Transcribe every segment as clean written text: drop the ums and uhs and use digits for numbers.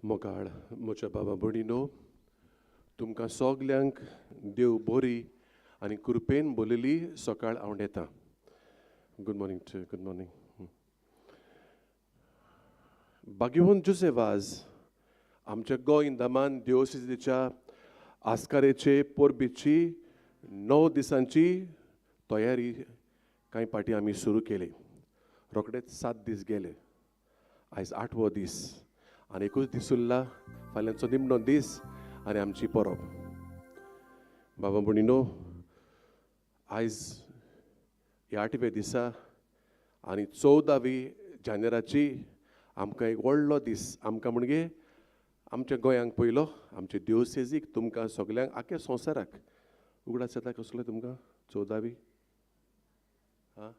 मोगाळ म्हज्या बाबा भयणीनो, तुमकां सगल्यांक देव बरी आनी कृपेन भरलेली सकाळ आवडेता. Good morning to good morning. भाग्यवंत जुझे वाज, आमच्या गोंय दमान दिवसीच्या आस्कारेचे परबेची 9 दिसांची तयारी कांय पाटी आमी सुरू केली. रोखडेच 7 दीस गेले. आयज आठवो दीस आनी एकूच दीस उरला, फाल्यांचो निमणो दीस आनी आमची परब. बाबा भयणीनो, आयज ह्या आठव्या दिसा आनी 14वी जानेराची आमकां एक व्हडलो दीस. आमकां म्हणजे आमच्या गोंयांक पयलो, आमचे दिवसेजीक, तुमकां सगल्यांक, आख्या संवसाराक. उगडास येता कसलो तुमकां 14वी? आं,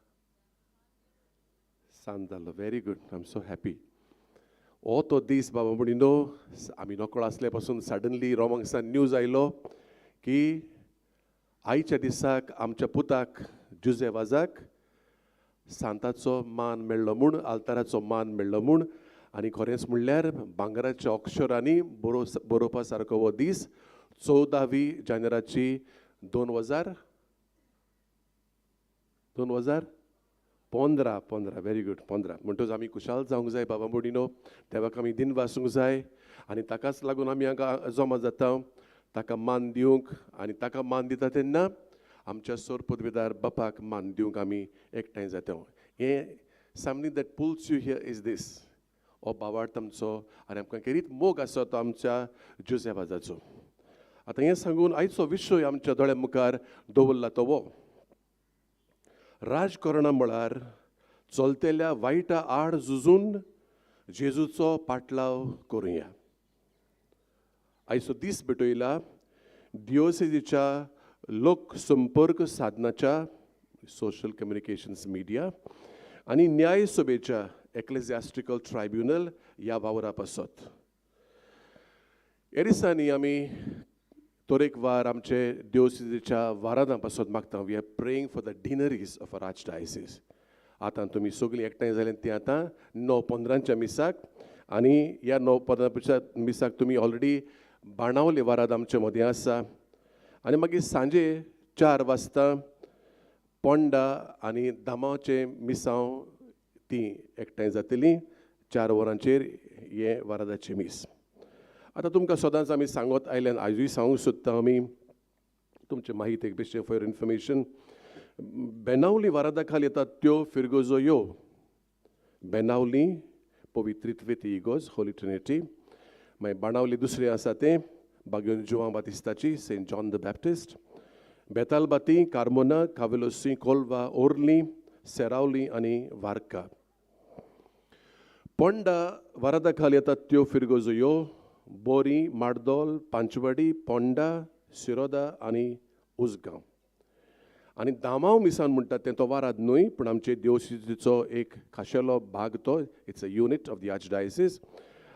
सांत जालो. Very good, I am so happy. हो तो दीस, बाबा भयणीनो, आमी नकळो आसले पासून सडनली रोमांगसान न्यूज आयलो की आयच्या दिसाक आमच्या पुताक जुझे वाजाक सांताचो मान मेळ्ळो म्हूण, आल्ताराचो मान मेळ्ळो म्हूण. आनी खरेंच म्हणल्यार भांगराच्या अक्षरांनी बरोवपा सारको हो दीस, 14वी जानेराची 2015, 15. Very good, 15. म्हणटकच आमी खुशाल जावंक जाय, बाबा भयणीनो. देवाक आमी दिनवासूंक जाय आनी ताकाच लागून आमी हांगा जमा जाता, ताका मान दिवंक. आनी ताका मान दिता तेन्ना आमच्या सोर पदवेदार बापाक मान दिवंक आमी एकठांय जाता. हें something that pulls you here is this. हो भावार्थ आमचो आनी आमकां खेरीत मोग आसा तो आमच्या जुझे वाजाचो. आतां हें सांगून आयचो विशय आमच्या दोळ्या मुखार दवरला तो हो: राजकरणा म्हळ्यार चलतेल्या वायटा आड झुजून जेजूचो पाटलाव करुया. आयचो दीस भेटयला दिओसेजीच्या लोकसंपर्क साधनाच्या, सोशल कम्युनिकेशन्स मिडिया, आनी न्याय सभेच्या, एक्लेजियास्टिकल ट्रायब्युनल, ह्या वावरा पासत. ह्या दिसांनी आमी तरेकवार आमचे दिओसेजीच्या वारादां पासत मागता. We are praying for the deaneries of our archdiocese. आतां तुमी सगळीं एकठांय जालीं ती आतां 9:15च्या मिसाक आनी ह्या 9:15च्या मिसाक तुमी ऑलरेडी बाणावले वाराद आमचे मदीं आसा. आनी मागीर सांजे 4 वाजता पोंडा आनी दामांवचें मिसांव ती एकठांय जातली. 4 वरांचेर हें वारादाचें मीस. आतां तुमकां सदांच आमी सांगत आयल्यान, आयजूय सांगूंक सोदता आमी तुमचे माहितेक बेश्टें, फॉर इन्फॉर्मेशन, बेनावली वारादा खाल येतात त्यो फिरगोजो यो. बेनावली पवित्रित्वेती इगोर्ज, होली ट्रिनिटी. मागीर बाणावली दुसरें आसा तें बाग्योन जुवां बातिस्ताची, saint John the Baptist. Betalbatim, Carmona, Cavelossim, Colva, Orly, Seraulim आनी वार्का. पोंडा वारादा खाल येतात त्यो फिरगोजो यो बोरी, मार्दोल, पांचवडी, पोंडा, सिरोदा आनी उजगांव. आनी दामांव मिसान म्हणटात तें तो वाराद न्हय, पूण आमचे देवशिचो एक खाशेलो भाग तो. It's a unit of the archdiocese.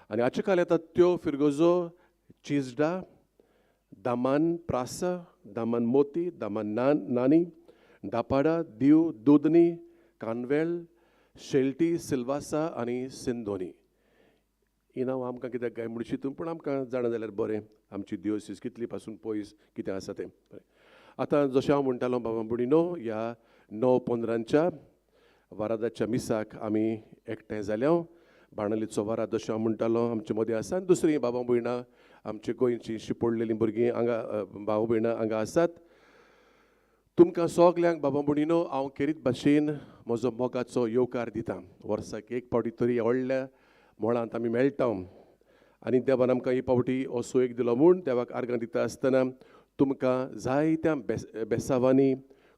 आनी हाचे खाल येतात त्यो फिरगोजो चिजडा, दामान प्रासा, दामान मोती, दामान नानी, दापाडा, दीव, दुदनी, कानवेल, शेल्टी, सिल्वासा आनी सिंदोनी. ही नांव आमकां कित्याक काय म्हणशी तूं, पूण आमकां जाणा जाल्यार बरें, आमची दिवसीस कितली पासून पयस कितें आसा तें बरें. आतां जशें हांव म्हणटालो, बाबा भयणीनो, ह्या 9:15च्या वारादाच्या मिसाक आमी एकठांय जाल्या. बाणावलीचो वाराद, जशें हांव म्हणटालो, आमचे मदीं आसा आनी दुसरीं बाबा भयणां, आमचे गोंयची शिपोडलेलीं भुरगीं हांगा, भाव भयणां हांगा आसात. तुमकां सगल्यांक, बाबा भयणीनो, हांव खेरीत भाशेन म्हजो मोगाचो येवकार दिता. वर्साक एक फावटी तरी व्हडल्या मोळांत आमी मेळटा आनी देवान आमकां ही फावटी हो सोयीक दिलो म्हूण देवाक आर्गां दिता आसतना तुमकां जायत्या बेसावांनी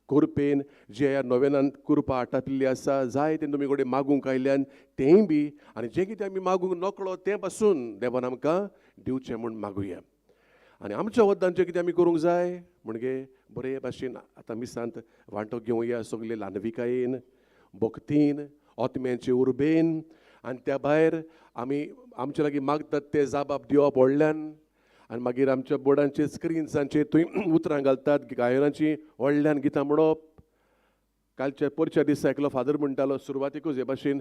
कुरपेन जे ह्या नोवेनान कुरपा आटापिल्ली आसा, जाय तें तुमी कडेन मागूंक आयल्यान तेंय बी, आनी जें कितें आमी मागूंक नकळो तें पासून देवान आमकां दिवचें म्हूण मागुया. आनी आमच्या वद्दान जें कितें आमी करूंक जाय म्हणजे बरे भाशेन आतां मिसांत वांटो घेवया, सगळे ल्हानविकायेन, भक्तीन, ओतम्यांचे उर्बेन. आनी त्या भायर आमी आमचे लागीं मागतात ते जाबाब दिवप व्हडल्यान. आनी मागीर आमच्या बोर्डांचेर, स्क्रिन्सांचेर थंय उतरां घालतात, गायनाची व्हडल्यान गितां म्हणप. कालच्या परच्या दिसा एकलो फादर म्हणटालो, सुरवातेकूच हे भाशेन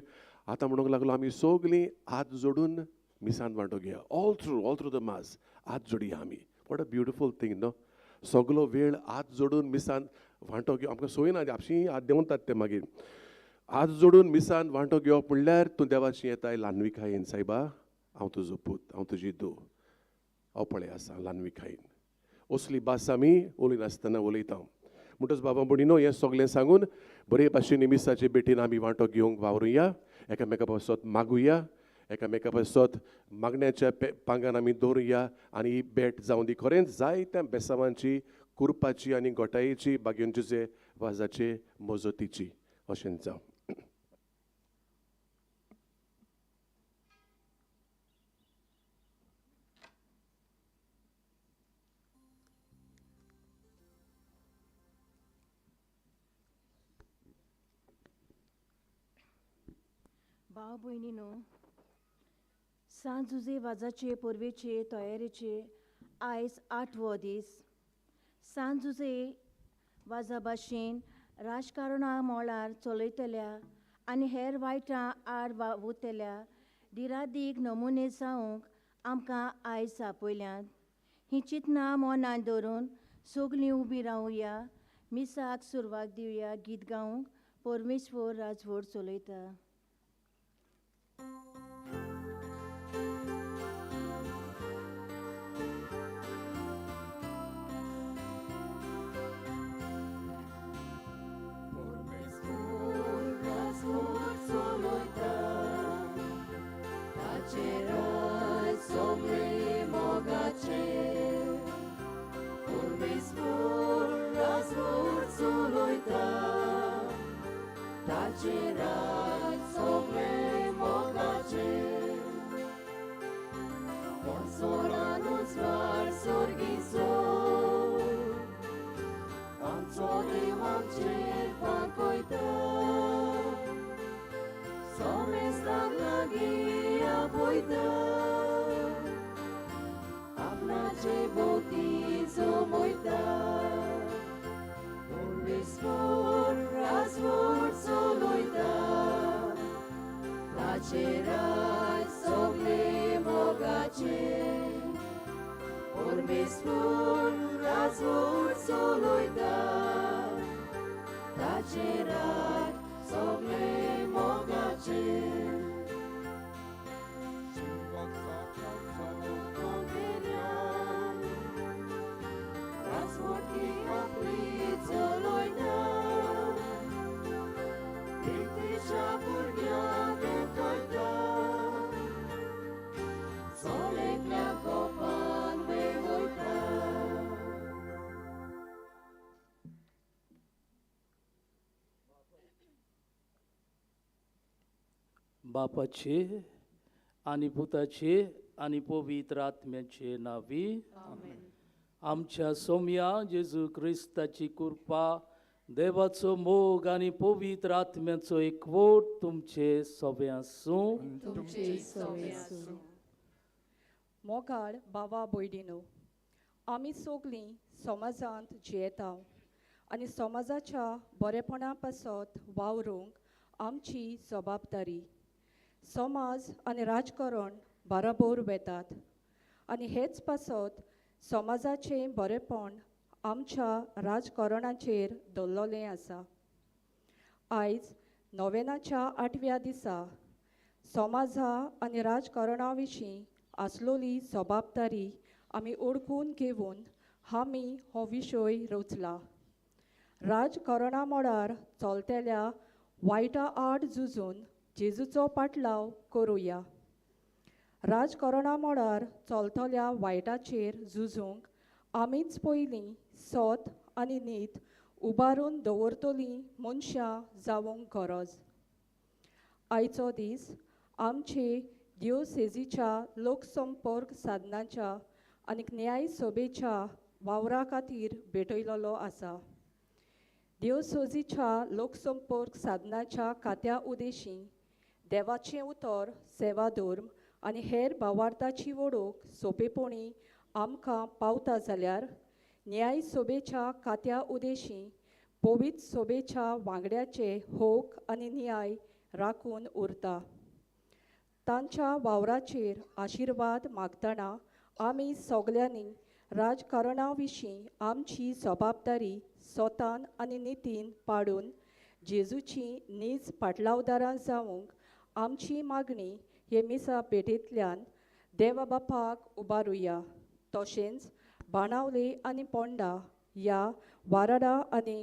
आतां म्हणूंक लागलो, आमी सगळीं हात जोडून मिसान वांटो घेया. All through the mass हात जोडया आमी. What a beautiful thing न्हू. सगलो वेळ हात जोडून मिसान वांटो घेवप आमकां सोय ना, आपशी हात देंवतात ते मागीर. हात जोडून मिसान वांटो घेवप म्हणल्यार तूं देवाची येताय ल्हानविकायेन, सायबा हांव तुजो पूत, हांव तुजी धूव, हांव पळय आसा ल्हानविकायेन. असली भास आमी उलयनासतना उलयता. म्हणटच बाबा भयणीनो हें सगळें सांगून बरे भाशेन मिसाचे भेटीन आमी वांटो घेवंक वावरुया, एकामेका पासत मागुया, एकामेका पासत मागण्याच्या पांगान आमी दवरुया आनी ही भेट जावं दी खरेंच जायत्या बेसावांची, कुरपाची आनी गोटायेची बागेंचे वाजाचे मजतीची. अशें जावं. भाव भयणीनो, सांत जुजे वाजाचे परबेचे तयारेचे आयज 8वो दीस. सांत जुजे वाजा भाशेन राजकारणा मळार चलयतल्या आनी हेर वायटां आड वावुरतल्या दिरादीक नमुने जावंक आमकां आयज आपयल्यात. ही चिंतनां मनान दवरून सगलीं उबीं रावया, मिसाक सुरवात दिवया गीत गावंक. परमेश्वर राजवट चलयता. बापाचे आनी पुताचे आनी पवित्र आत्म्याचे नांवी. आमच्या सोम्या जेजू क्रिस्ताची कृपा, देवाचो मोग आनी पवित्र आत्म्याचो एकवट तुमचे सोबे आसूं. मोगाळ बाबा भयणीनो, आमी सगलीं समाजांत जियेता आनी समाजाच्या बरेपणा पासत वावरूंक आमची जबाबदारी. समाज आनी राजकारण बराबर वेतात आनी हेच पासत समाजाचें बरेपण आमच्या राजकारणाचेर दवरलें आसा. आयज नोवेनाच्या 8व्या दिसा समाजा आनी राजकारणा विशीं आसलोली जबाबदारी आमी ओळखून घेवन आमी हो विशय रचला. राजकारणा मळार चलतल्या वायटा आड झुजून जेजूचो पाटलाव करुया. राजकारणा मळार चलतल्या वायटाचेर झुजूंक आमीच पयलीं सत आनी नीत उबारून दवरतलीं मनशां जावंक गरज. आयचो दीस आमचे दियोसेजीच्या लोकसंपर्क साधनाच्या आनी न्याय सभेच्या वावरा खातीर भेटयलेलो आसा. दियोसोजीच्या लोकसंपर्क साधनाच्या खात्या उदेशी देवाचें उतर, सेवा धर्म आनी हेर भावार्थाची वळख सोंपेपणी आमकां पावता जाल्यार न्याय सभेच्या खात्या उदेशी पवित्र सभेच्या वांगड्याचे होक आनी न्याय राखून उरता. तांच्या वावराचेर आशिर्वाद मागतना आमी सगल्यांनी राजकारणा विशीं आमची जबाबदारी स्वतान आनी नितीन पाडून जेजूची नीज पाटलावदारां जावंक आमची मागणी हे मिसा भेटेंतल्यान देवा बापाक उबारुया. तशेंच बाणावले आनी पोंडा ह्या वाराडा आनी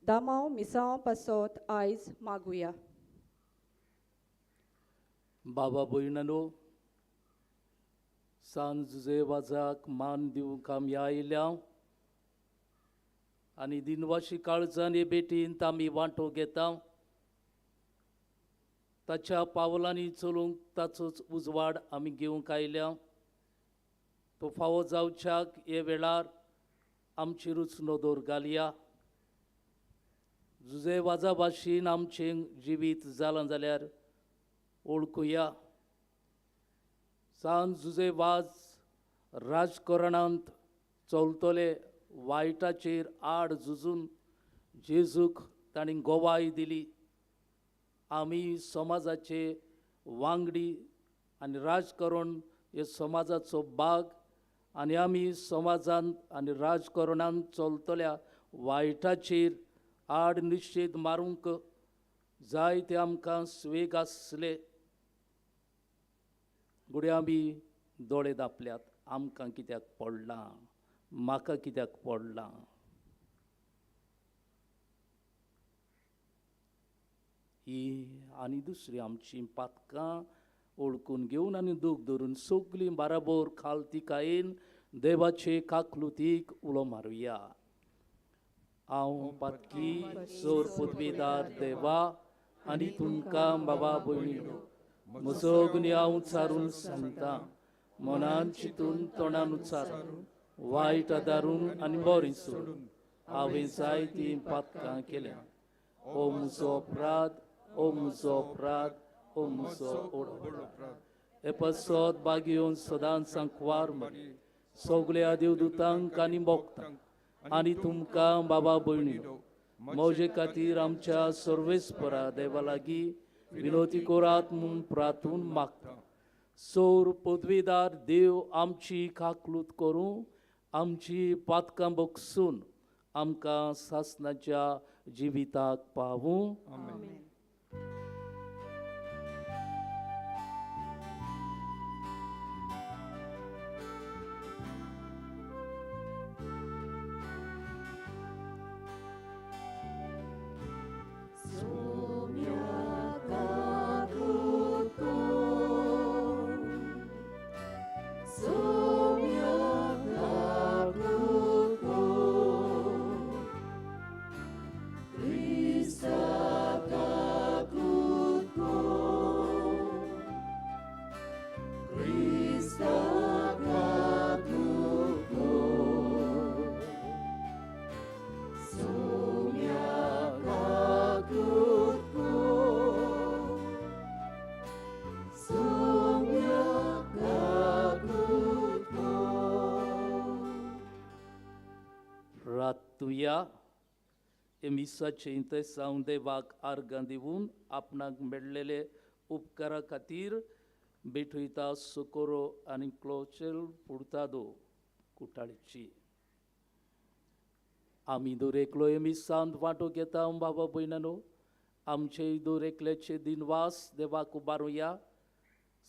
दामांव मिसांव पासत आयज मागुया. बाबा भयणांनो, सांज जुजे वाजाक मान दिवंक आमी आयल्या आनी दिनवाशी काळजान हे भेटींत आमी वांटो घेता. ताच्या पावलांनी चलूंक ताचोच उजवाड आमी घेवंक आयल्या. तो फावो जावच्याक हे वेळार आमची रूच नदर घालया. जुजे वाजा भाशेन आमचें जिवीत जालां जाल्यार ओळखुया. सांज जुजे वाज राजकारणांत चलतले वायटाचेर आड झुजून जेजूक तांणी गवाय दिली. आमी समाजाचे वांगडी आनी राजकारण हे समाजाचो भाग आनी आमी समाजांत आनी राजकारणांत चलतल्या वायटाचेर आड निशेध मारूंक जाय ते आमकां स्वेग आसले. घडये आमी दोळे दापल्यात, आमकां कित्याक पडलां, म्हाका कित्याक पडलां. ही आनी दुसरी आमची पातकां ओळखून घेवन आनी दूख धरून सगळीं बाराबोर खालतिकायेन देवाचे काकलुतीक उलो मारुया. हांव पातकी सोर पदवीदार देवा आनी तुमकां बाबा भयणीनो म्हजो गुन्यांव उच्चारून सांगता, मनान चिंतून तोंडान उच्चारून वायट आदारून आनी बरें सोडून हांवें जायतीं पातकां केल्या. ओ म्हजो अपराध, ओ म्हजो अपराध, ओ म्हजो व्हडलो अपराध. हे पासत बागेवन सदांच सांकवार मरे सगल्या देवदूतांक आनी भोगतांक आनी तुमकां बाबा भयणीनो म्हजे खातीर आमच्या सर्वेस्परा देवा लागीं विनोती कोरात म्हूण प्रार्थून मागता. सोर पदवीदार देव आमची काकलूत करूं, आमची पातकां बगसून आमकां सासणाच्या जिविताक पावूं. हे मिसाचे इंतेसांव देवाक आर्गां दिवन आपणाक मेळ्ळेले उपकारा खातीर भेटयता सोकोरो आनी क्लोचेल पुर्तादो कुटाळची. आमी दरेकलो हे मिसांत वांटो घेता. बाबा भयणानो, आमचे दरेकल्याचे दिनवास देवाक उबारुया.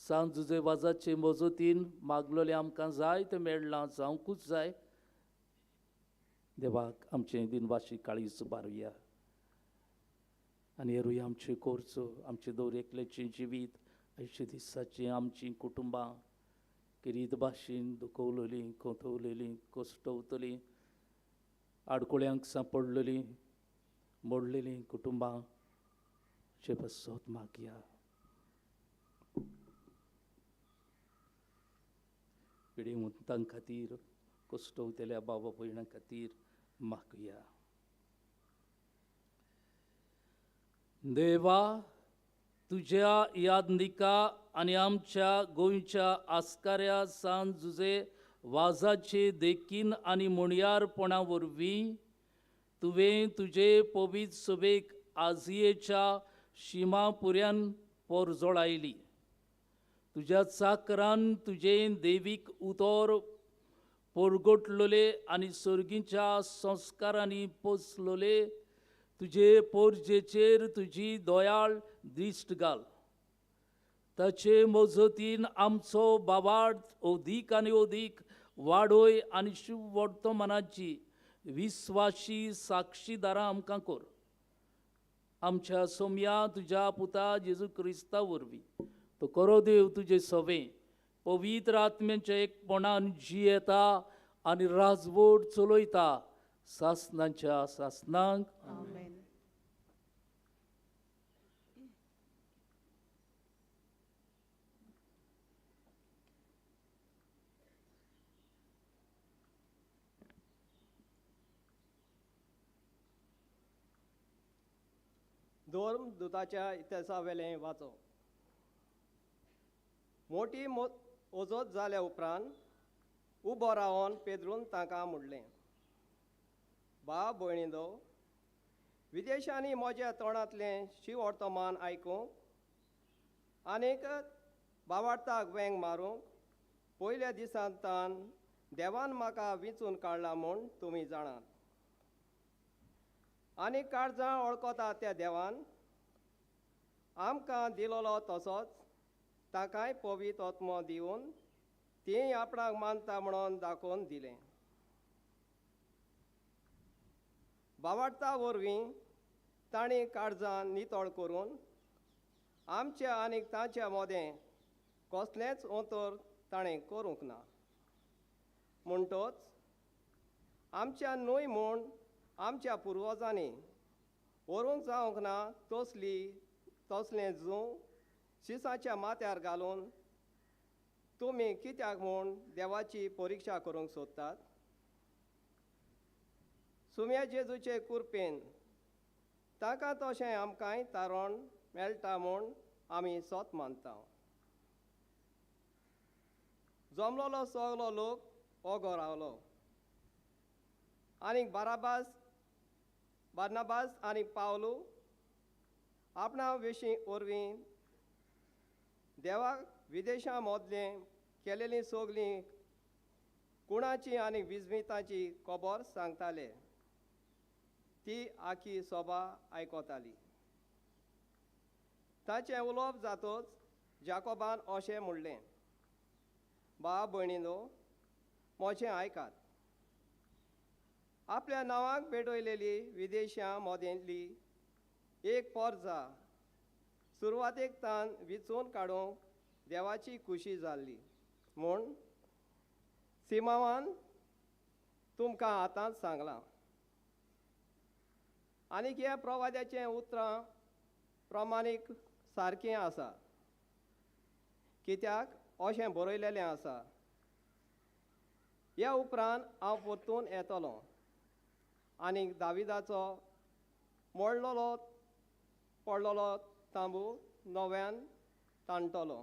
सांज जुजे वाजाचे मजतीन मागलोले आमकां जाय तें मेळ्ळां जावंकूच जाय. देवाक आमचें दिनवाशी काळीज उबारुया आनी हेरूय आमचें कोर्चो आमचें दरेकल्याचें जिवीत आयच्या दिसाचीं आमचीं कुटुंबां किरीत भाशेन दुखवलेलीं, कोंतवलेलीं, कोश्टवतलीं, आडकुळ्यांक सांपडलेलीं, मोडलेलीं कुटुंबां चे पासत मागया. पिडेवंतां खातीर, कोश्टवतल्या बाबा भयणां खातीर मागया. देवा, तुज्या यादनिका आनी आमच्या गोंयच्या आस्काऱ्या सांज जुजे वाजाचे देखीन आनी मुणयारपणा वरवीं तुवें तुजे पवित्र सभेक आजियेच्या शिमा पुऱ्यान पोरजोळायली. तुज्या चाकरान तुजें देवीक उतर पोरगोटलोले आनी सर्गीच्या संस्कारांनी पोसलोले तुजे पोरजेचेर तुजी दयाळ दिश्ट घाल. ताचे मजतीन आमचो बाबाड अदीक आनी अदीक वाडय आनी शुभ वर्तमानाची विस्वाशी साक्षीदारां आमकां कर. आमच्या सोमया तुज्या पुता जेजू क्रिस्ता वरवीं तो करो देव तुजे सवे पवित्र आत्म्याच्या एकपणान जियेता आनी राजवट चलयता सासनाच्या सासनांक. आमेन. धर्म दुताच्या इतिहासावेलें वाचो. मोटी ओजोत जाल्या उपरांत उबो रावन पेद्रून तांकां म्हणलें, भाव भयणींनो, विदेशांनी म्हज्या तोंडांतलें शिवर्तमान आयकूंक आनीक बावार्थाक वेंग मारूंक पयल्या दिसांतान देवान म्हाका विंचून काडला म्हूण तुमी जाणात. आनी काळजां वळखता त्या देवान आमकां दिलोलो तसोच ताकाय पवित्र आत्मो दिवन तीं आपणाक मानता म्हणून दाखोवन दिलें. बावार्ता वरवीं तांणी काळजां नितळ करून आमच्या आनी तांच्या मदें कसलेंच अंतर ताणें करूंक ना. म्हणटच आमच्या न्हय म्हूण आमच्या पुर्वजांनी व्हरूंक जावंक ना तसली तसलें जूं शिसाच्या माथ्यार घालून तुमी कित्याक म्हूण देवाची परिक्षा करूंक सोदतात? सुम्या जेजूचे कुरपेन ताका तशें आमकांय तारण मेळटा म्हूण आमी सोत मानता. जमलोलो सगलो लोक ओगो रावलो आनी बार्नाबास आनी पावलू आपणा विशीं वरवीं देवाक विदेशां मदलें केलेलीं सगलीं कुणाची आनी विस्मिताची खबर सांगताले. ती आखी सभा आयकताली. ताचें उलोवप जातच जाकोबान अशें म्हणलें, भाव भयणीनो, म्हजें आयकात. आपल्या नांवाक भेटयलेली विदेशां मदेंतली एक पोरजा सुरवातेक तान विचून काडूंक देवाची खुशी जाल्ली म्हूण सिमावान तुमकां आतांच सांगलां. आनीक ह्या प्रवाद्याचें उतरां प्रमाणीक सारकें आसा, कित्याक अशें बरयलेलें आसा, ह्या उपरांत हांव परतून येतलो आनीक दाविदाचो मोडलेलो पडलेलो तांबू नव्यान ताणटलो.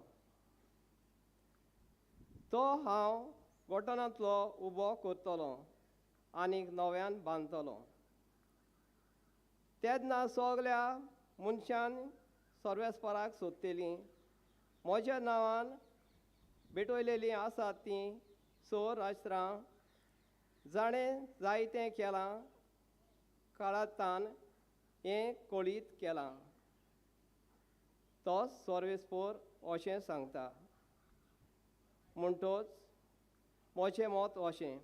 तो हांव गोठणांतलो उबो करतलो आनीक नव्यान बांदतलो. तेन्ना सगल्या मनशान सर्वेस्पराक सोदतलीं. म्हज्या नांवान भेटयलेलीं आसात तीं स राष्ट्रां जाणें जायतें केलां काळांतान हें कळीत केलां. तो सर्वेस्पर अशें सांगता. म्हणटच म्हजें मत अशें,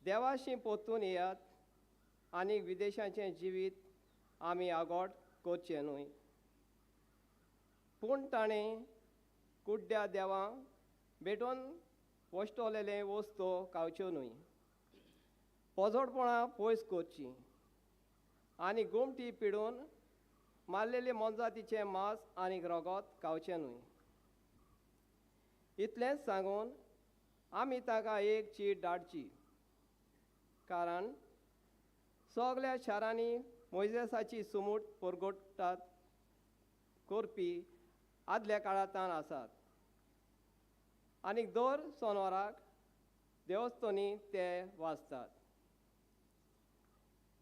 देवाशी परतून येयात आनी विदेशाचें जिवीत आमी आगोट करचें न्हय. पूण ताणें कुड्ड्या देवांक भेटोवन वश्टवलेले वस्तू खावच्यो न्हय, पोजोडपणां पयस करचीं आनी गोमटी पिडून मारलेले मोनजातीचें मांस आनी रगत खावचें न्हय. इतलेंच सांगून आमी ताका एक चीट धाडची, कारण सगल्या शारांनी मोयजेसाची सुमूट परगोटात करपी आदल्या काळांतान आसात आनी दर सोनवाराक देवस्थानी ते वाचतात.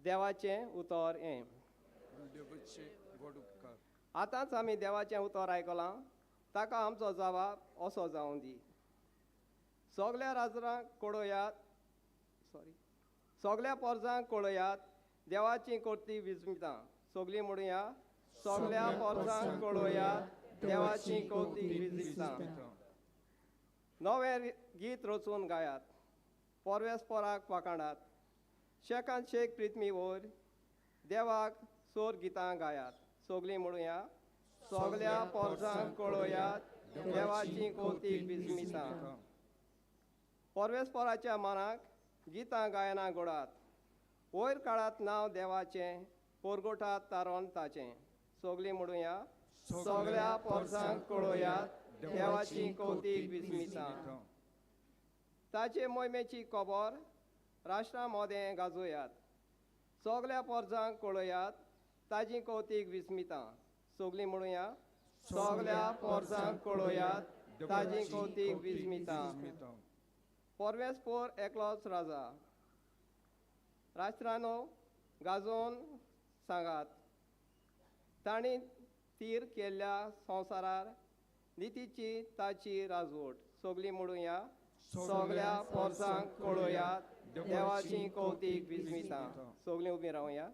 देवाचें उतर हें. आतांच आमी देवाचें उतर आयकलां. ताका आमचो जवाब असो जावं दी. सगल्या राजरांक कळयात, सॉरी, सगल्या पोरजांक कळयात देवाची कोर्ती विस्मितां. सगलीं म्हणुया, सगल्या पोरजांक कळयात देवाची कोर्ती विस्मितां. नवें गीत रचून गायात, पोरवेस पोराक वाखाणात, शेकान शेक प्रिथमी वयर देवाक सोर गितां गायात. सगलीं म्हणुया, सगल्या पोरजांक कळयात देवाची कोर्ती विस्मितां. पोरवेस पोराच्या मनाक गितां गायनां गोडात, वयर काळात नांव देवाचें, पोरगोटात तारोन ताचें. सगलीं म्हणुया, सगल्या पोरसांक कळयात देवाची कौतीक विस्मितां. ताचे मोहिमेची खबर राष्ट्रा मोदें गाजोयात, सगल्या पोरसांक कळयात ताची कौतीक विस्मितां. सगलीं म्हणुया, सगल्या पोरसांक कळयात ताची कौतीक विस्मितां. पोरवेस पोर एकलोच राजा, राष्ट्रानो गाजोवन सांगात, तांणी तीर केल्ल्या संवसारार नितीची ताची राजवट. सगलीं म्हणुया, सगल्या पोरसांक कळयात देवाची कौतीक विस्मितां. सगलीं उबीं रावया.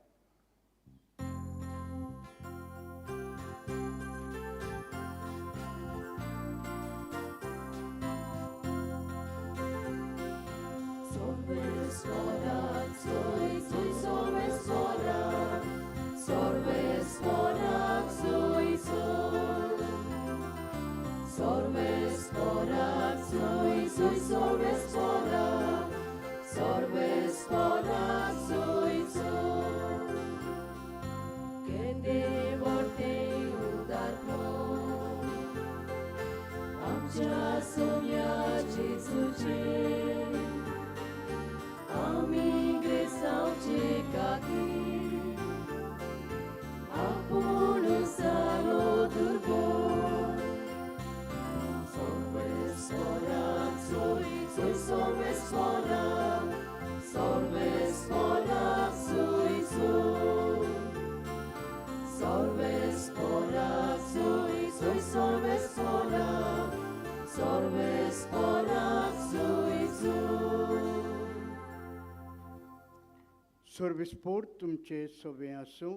सर्विसपोर तुमचे सवे आसूं,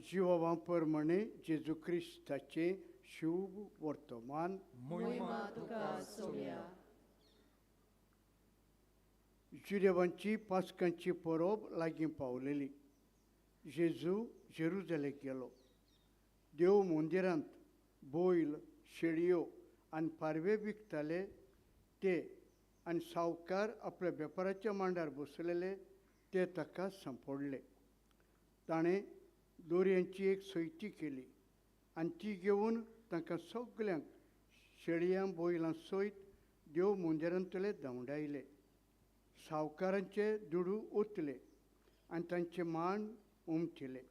जिवां परमणे जेजू क्रिस्ताचे शुभ वर्तमान. जुदेवांची पास्कांची परब लागीं पावलेली. जेजू जेरुजलेक गेलो. देव मंदिरांत बैल, शेळयो आनी पारवे विकताले ते आनी सावकार आपल्या वेपाराच्या मांडार बसलेले ते ताका सांपडले. ताणें दोरयांची एक सयती केली आनी ती घेवन तांकां सगल्यांक शेळयां बैलां सयत देव मंदिरांतले धांवडायले. सावकारांचे दुडू ओतले आनी तांचे मान उमथिले.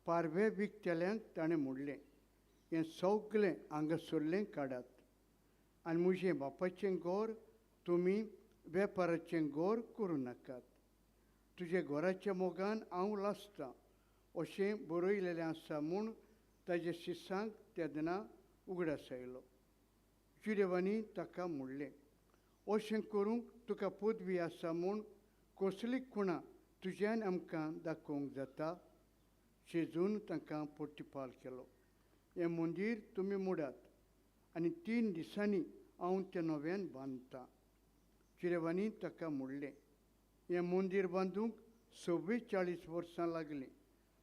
पारवे विकतल्यांक ताणें म्हणलें, हें सगलें हांगासरलें काडात आनी म्हजें बापाचें घर तुमी वेपाराचें घर करूं नाकात. तुज्या घराच्या मोगान हांव लासतां अशें बरयलेलें आसा म्हूण ताज्या शिसांक तेन्ना उगडास आयलो. जुदेवांनी ताका म्हणलें, अशें करूंक तुका पदवी आसा म्हूण कसली खुणा तुज्यान आमकां दाखोवंक जाता? जेजून तांकां प्रतिपाल केलो, हें मंदीर तुमी मोडात आनी 3 दिसांनी हांव तें नव्यान बांदतां. जुदेवांनी ताका म्हणलें, हें मंदीर बांदूंक 44 वर्सां लागलीं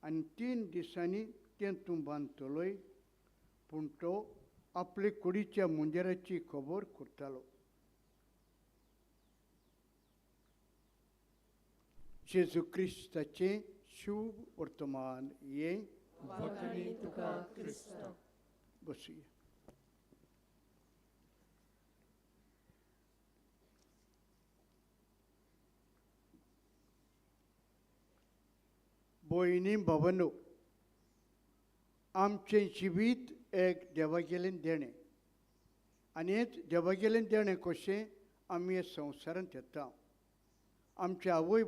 आनी 3 दिसांनी तें तूं बांदतलोय? पूण तो आपले कुडीच्या मंदिराची खबर करतालो. जेजू क्रिस्ताचें शुभ वर्तमान हें. बसुया. भयणी भावांनो, आमचें जिवीत एक देवागेलें देणें आनी हेंच देवागेलें देणें कशें आमी हे संवसारांत येता. आमच्या आवय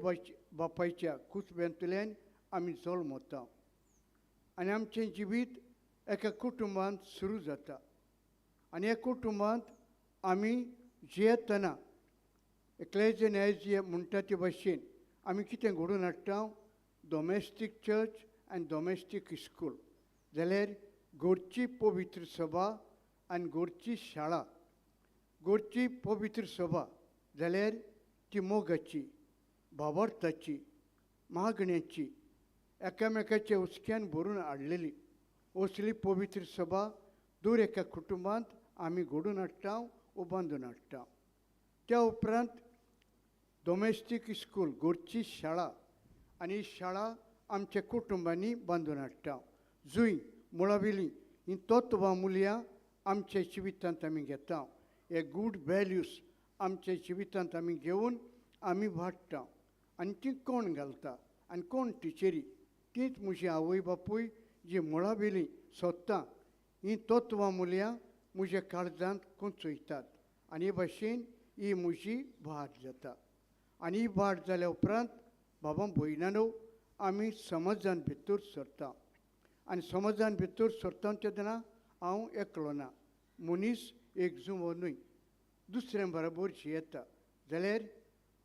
बापायच्या कुसब्यांतल्यान आमी जल्मता आनी आमचें जिवीत एका कुटुंबांत सुरू जाता आनी ह्या कुटुंबांत आमी जियेतना एक्लेजिया न्यायजिया म्हणटा ते भाशेन आमी कितें घडोवन हाडटा domestic church आनी डोमेस्टीक स्कूल जाल्यार घरची पवित्र सभा आनी घरची शाळा. घरची पवित्र सभा जाल्यार ती मोगाची, भावार्थाची, मागण्याची, एकामेकाच्या हुस्क्यान भरून हाडलेली असली पवित्र सभा दर एका कुटुंबांत आमी घडोवन हाडटा वो बांदून हाडटा. त्या उपरांत डोमेस्टीक स्कूल घरची शाळा आनी शाळा आमच्या कुटुंबांनी बांदून हाडटा जंय मुळावेली ही तत्वां मुल्यां आमच्या जिवितांत आमी घेता. हे गूड वेल्यूज आमच्या जिवितांत आमी घेवन आमी वाडटा आनी ती कोण घालता आनी कोण टिचरी तीच म्हजी आवय बापूय जी मुळावेली सोदता ही तत्वां मुल्यां म्हज्या काळजांत कोंचयतात आनी हे भाशेन ही म्हजी वाड जाता. आनी ही वाड जाल्या उपरांत बाबा भयणानो आमी समाजान भितर सरता आनी समाजान भितर सरता तेन्ना हांव एकलो ना, मनीस एक जुंवो न्हय दुसऱ्या बरोबर जियेता. जाल्यार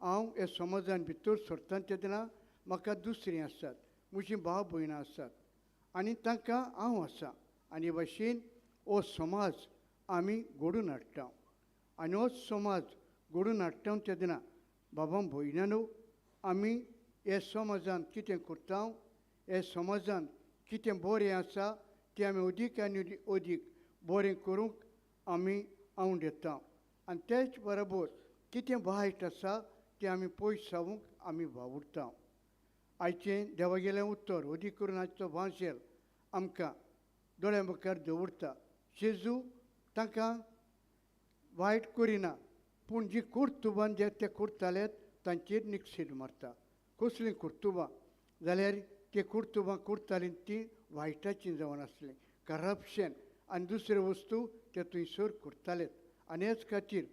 हांव ह्या समाजान भितर सरता तेन्ना म्हाका दुसरीं आसात, म्हजीं भाव भयणां आसात आनी तांकां हांव आसा आनी हे भाशेन हो समाज आमी घडोवन हाडटा आनी हो समाज घडोवन हाडटा तेन्ना बाबा भयणानो आमी ह्या समाजांत कितें करता, ह्या समाजांत कितें बरें आसा तें आमी अदीक आनी अदीक बरें करूंक आमी आवड येता आनी तेच बरोबर कितें वायट आसा तें आमी पयस जावंक आमी वावुरता. आयचें देवागेलें उत्तर अदीक करून आयचो वांशेल आमकां दोळ्या मुखार दवरता. जेजू तांकां वायट करिना पूण जी कर्तुबां जे ते करताले तांचेर निक्षेप मारता. कसलीं कर्तुबां जाल्यार ते कर्तुबां करतालीं तीं वायटाचीं जावन आसलीं, करप्शन आनी दुसऱ्यो वस्तू ते थंयसर करताले आनी हेच खातीर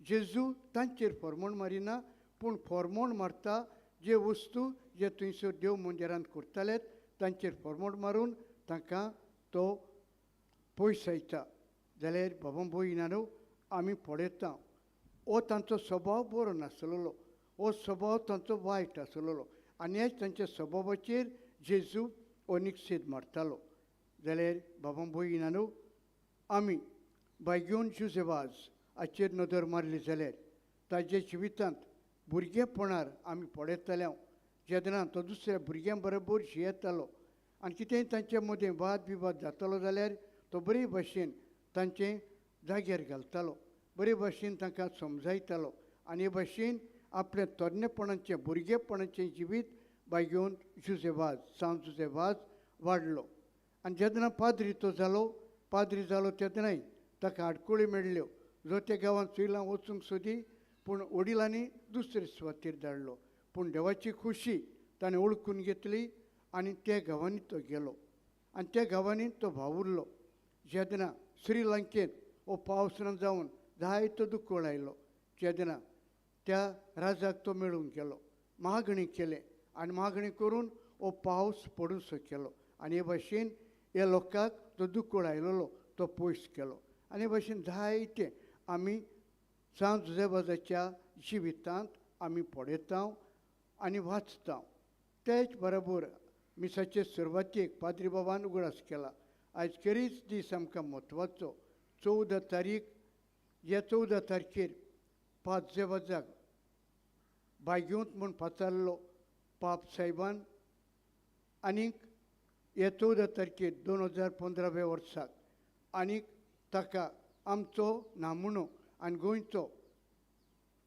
जेजू तांचेर फॉर्मोण मारिना पूण फॉर्मोण मारता जे वस्तू जे थंयसर देव मंदिरांत करताले तांचेर फॉर्मोण मारून तांकां तो पयसायता. जाल्यार बाबा भयणानो आमी पळयता हो तांचो स्वभाव बरो नासलेलो, हो स्वभाव तांचो वायट आसलेलो आनी हेच तांच्या स्वभावाचेर जेजू हो निक्षेप मारतालो. जाल्यार बाबा भयणानो आमी बायगेवन जुजेवाज हाचेर नदर मारली जाल्यार ताज्या जिवितांत भुरगेपणार आमी पळयताले जेन्ना तो दुसऱ्या भुरग्यां बरोबर जियेतालो आनी कितेंय तांचे मदें वाद विवाद जातालो जाल्यार तो बरे भाशेन तांचें जाग्यार घालतालो, बरे भाशेन तांकां समजायतालो आनी हे भाशेन आपलें तरणेपणाचें भुरगेपणाचें जिवीत बायगेवन जुजेवाज सांत जुजेवाज वाडलो. आनी जेन्ना पाद्री तो जालो, पाद्री जालो तेन्नाय ताका आडखळी मेळ्ळ्यो. जो त्या गांवांत चुयलां वचूंक सोदी पूण वडिलांनी दुसरे सुवातेर धाडलो पूण देवाची खुशी ताणें ओळखून घेतली आनी त्या गांवांनी तो गेलो आनी त्या गांवांनी तो वावुरलो. जेन्ना श्रीलंकेंत हो पावस ना जावन जायतो दुकळ आयलो तेन्ना त्या राजाक तो मेळूंक गेलो, मागणी केलें आनी मागणी करून हो पावस पडूंक केलो आनी हे भाशेन ह्या लोकांक जो दुकळ आयलेलो तो पयस केलो. आनी हे भाशेन जायते आमी सांत जुजेवाजाच्या जिवितांत आमी पळयता आनी वाचता. तेच बरोबर मिसाचे सुरवातेक पाद्री बाबान उगडास केला आयज खेरीज दीस आमकां म्हत्वाचो 14 तारीख. ह्या 14 तारखेर पांच जेवाजाक बायगेवंत म्हूण पाचारलो पाप साहेबान आनीक ह्या 14 तारखेर 2015 वर्साक आनीक ताका आमचो नामणो आनी गोंयचो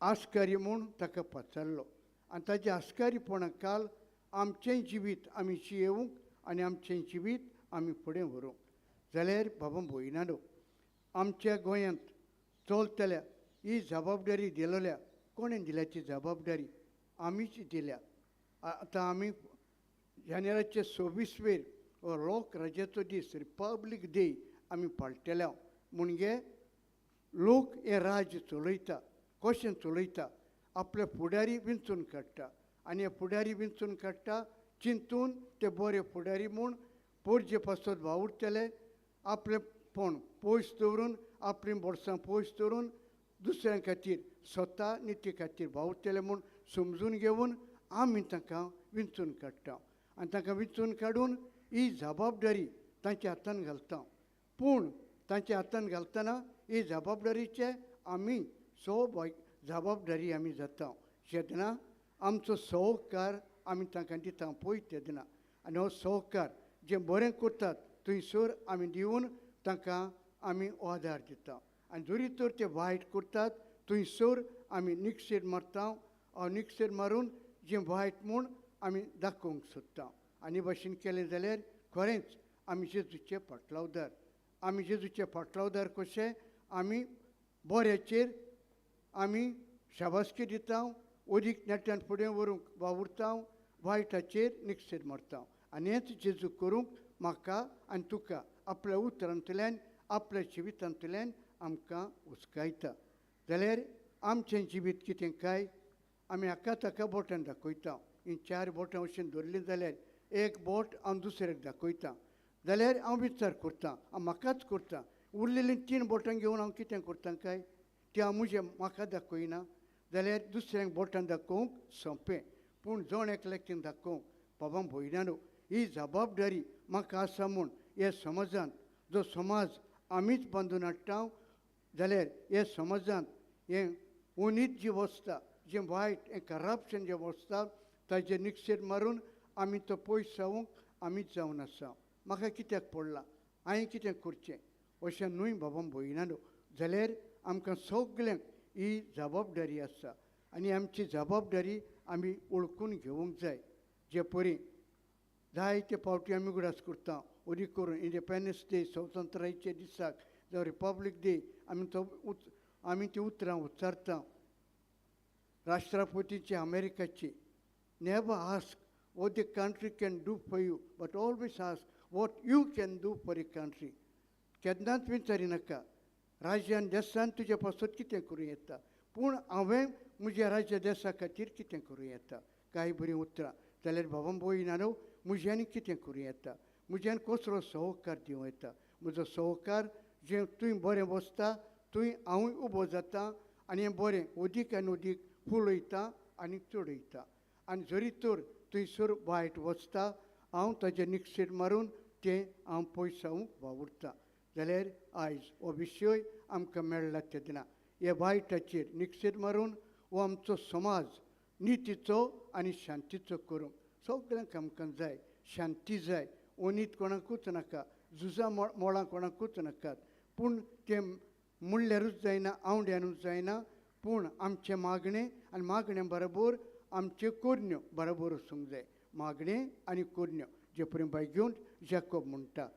आस्कारी म्हूण ताका पाचारलो आनी ताच्या आस्कारीपणा काल आमचें जिवीत आमी जियेवंक आनी आमचें जिवीत आमी फुडें व्हरूंक. जाल्यार बाबा भयणानो आमच्या गोंयांत चलतल्या ही जबाबदारी दिलेल्या कोणें दिल्या ती जबाबदारी आमीच दिल्या. आतां आमी जानेराचे 26वेर हो लोक राजाचो दीस रिपब्लीक डे आमी पाळटले म्हणजे लोक हें राज्य चलयता. कशें चलयता? आपले फुडारी विंचून काडटा आनी हे फुडारी विंचून काडटा चिंतून ते बरे फुडारी म्हूण पोरजे पासत वावुरतले आपलेपण पयस दवरून, आपलीं बोडसां पयस दवरून दुसऱ्यां खातीर स्वता निती खातीर वावुरतले म्हूण समजून घेवन आमी तांकां विंचून काडटा आनी तांकां विंचून काडून ही जबाबदारी तांच्या हातान घालता. पूण तांच्या हातान घालतना ही जबाबदारीचे आमी सो जबाबदारी आमी जाता जेन्ना आमचो सहकार आमी तांकां दिता पळय तेन्ना. आनी हो सहकार जें बरें करतात थंयसर आमी दिवन तांकां आमी आदार दिता आनी जरी तर ते वायट करतात थंयसर आमी निक्षेर मारता, निक्षेर मारून जें वायट म्हूण आमी दाखोवंक सोदता. आनी भशेन केलें जाल्यार खरेंच आमी जेजूचे फाटलावदार, आमी जेजूचे फाटलावदार कशे आमी बऱ्याचेर आमी शाबासकी दिता, अदीक नेटान फुडें व्हरूंक वावुरता, वायटाचेर निक्षेर मारता. आनी हेंच जेजू करूंक म्हाका आनी तुका आपल्या उतरांतल्यान आपल्या जिवितांतल्यान आमकां उस्कायता. जाल्यार आमचें जिवीत कितें काय आमी हाका ताका बोटान दाखयता. हीं चार बोटां अशीं धरलीं जाल्यार एक बोट हांव दुसऱ्याक दाखयता जाल्यार हांव विचार करता, हांव म्हाकाच करता. उरलेलीं तीन बोटां घेवन हांव कितें करता काय ती हांव म्हजें म्हाका दाखयना जाल्यार दुसऱ्यांक बोटां दाखोवंक सोंपें, पूण जण एकल्याक तें दाखोवंक बाबा भयणानो ही जबाबदारी म्हाका आसा म्हूण हे समाजांत जो समाज आमीच बांदून हाडटा जाल्यार हे समाजांत हें उनीत जी वसता, जें वायट हें करप्शन जें वसता ताजेर निक्षेर मारून आमी तो पयस जावंक आमीच जावन आसा. म्हाका कित्याक पडलां, हांवें कितें करचें अशें न्हय बाबा भयणानो. जाल्यार आमकां सगल्यांक ही जबाबदारी आसा आनी आमची जबाबदारी आमी वळखून घेवंक जाय. जे परी जायते फावटी आमी उगडास करता, अदीक करून इंडिपेंडन्स डे स्वतंत्रायेच्या दिसाक जावं रिपब्लीक डे आमी तो आमी ती उतरां उच्चारता. राष्ट्रपतीची अमेरिकाची never ask what the country can do for you but always ask what you can do for the country. केन्नाच विचारिनाका राज्यान देसान तुजे पासत कितें करूं येता, पूण हांवें म्हज्या राज्य देसा खातीर कितें करूं येता. कांय बरीं उतरां जाल्यार बाबा भयणानो म्हज्यान कितें करूं येता, म्हज्यान कसलो सहकार दिवं येता, म्हजो सहकार जें तूं बरें बसता थंय हांवूय उबो जाता आनी हें बरें अदीक आनी अदीक फुलयता आनी चडयता. आनी जरी तर थंयसर वायट वचता हांव ताजेर निक्षेर मारून तें हांव पयसावंक वावुरता. जाल्यार आयज हो विशय आमकां मेळ्ळा तेन्ना हे वायटाचेर निक्षेर मारून हो आमचो समाज नितीचो आनी शांतीचो करूंक सगल्यांक आमकां जाय, शांती जाय, ओनीत कोणाकूच नाका, झुजां मोळां कोणाकूच नाकात. पूण तें म्हणल्यारूच जायना, आवड्यानूच जायना, पूण आमचें मागणें आनी मागण्या बरोबर आमच्यो कोरण्यो बरोबर वचूंक जाय. मागणें आनी कोरण्यो जे परी बाय घेवन जॅकोब म्हणटा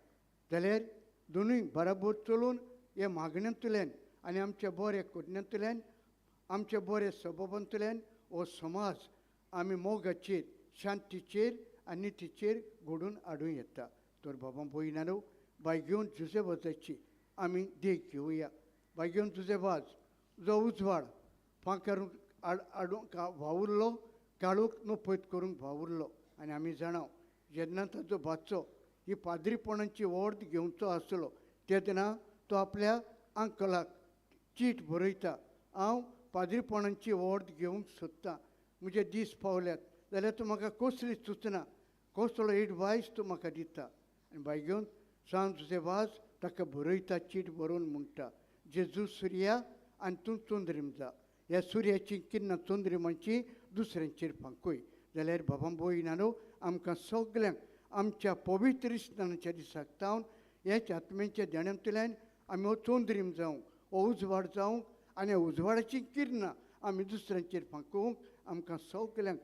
जाल्यार दोनूय बरोबर चलून हे मागण्यांतल्यान आनी आमच्या बऱ्या कोरण्यांतल्यान आमच्या बऱ्या सबावांतल्यान हो समाज आमी मोगाचेर, शांतीचेर आनी नितीचेर घडोवन हाडूं येता. तर बाबा भयणानो बाय घेवन जुजे वाजाची आमी देख घेवया. बाय घेवन जुजे वाज जो उजवाड फांकारूंक हाडूंक वावुरलो, काळोख नपयत करूंक वावुरलो. आनी आमी जाणा जेन्ना ताजो भाचो ही पाद्रीपणाची ऑर्द घेवचो आसलो तेन्ना तो आपल्या अंकलाक चीट बरयता, हांव पाद्रीपणाची ऑर्द घेवंक सोदतां, म्हजे दीस पावल्यात जाल्यार तूं म्हाका कसली सुचना, कसलो एडवायस तूं म्हाका दिता. आनी बाय घेवन सांज तुजे वाज ताका बरयता, चीट बरोवन म्हणटा, जेजू सुर्या आनी तूं चंद्रीम जा, ह्या सुर्याची किन्ना चंद्रिमाची दुसऱ्यांचेर फांकय. जाल्यार बाबा भयणानो आमकां सगल्यांक आमच्या पवित्र स्नानाच्या दिसाक तावन ह्याच आत्म्यांच्या देण्यांतल्यान आमी हो चंद्रीम जावंक, हो उजवाड जावंक आनी उजवाडाची किरणां आमी दुसऱ्यांचेर फांकोवंक आमकां सगल्यांक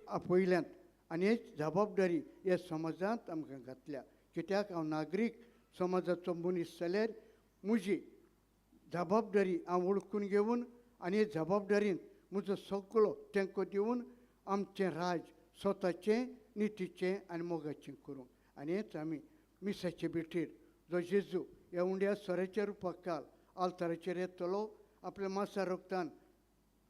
आपयल्यांत. आनी हेच जबाबदारी ह्या समाजांत आमकां घातल्या. कित्याक हांव नागरीक समाजाचो मनीस जाल्यार म्हजी जबाबदारी हांव वळखून घेवन आनी हे जबाबदारीन म्हजो सगळो तेंको दिवन आमचें राज स्वताचें, नितीचें आनी मोगाचें करूंक. आनी हेच आमी मिसाचे भेटीर जो जेजू ह्या उंड्या सोऱ्याच्या रुपाक काल आल्ताराचेर येतलो, आपल्या मासा रोगतान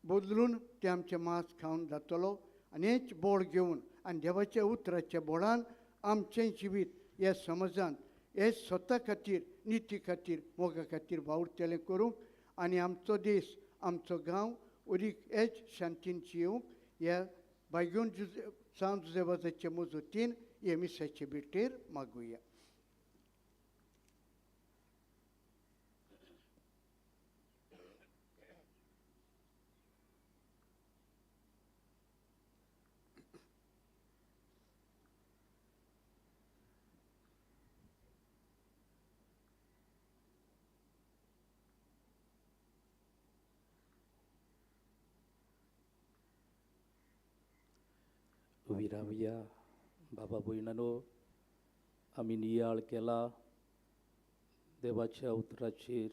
बदलून तें आमचें मांस खावन जातलो. आनी हेच बोळ घेवन आनी देवाच्या उतराच्या बोळान आमचें जिवीत ह्या समाजांत हे स्वता खातीर, निती खातीर, मोगा खातीर वावुरतलें करूंक आनी आमचो देश, आमचो गांव अदीक हेच शांतीन जियोवंक ह्या बायगून जुजे सांत जुजेवाजाचे मजतीन हे मिसाचे भेटेर मागुया. उबी रावया. बाबा भयणानो, आमी नियाळ केला देवाच्या उतराचेर.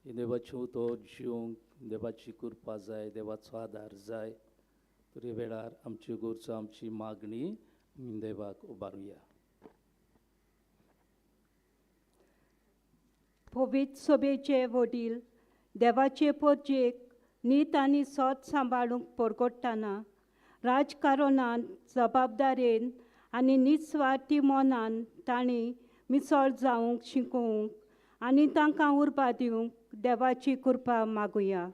देवाचें उतर जिवंक देवाची कृपा जाय, देवाचो आदार जाय. तर ह्या वेळार आमच्यो गरजो, आमची मागणी आमी देवाक उबारुया. पवित्र सभेचे वडील देवाचे परजेक नीत आनी सोत सांबाळूंक परगट्टना राजकारणांत जबाबदारेन आनी निस्वार्थी मनान तांणी मिसळ जावंक शिकोवंक आनी तांकां उर्बा दिवंक देवाची कृपा मागुया.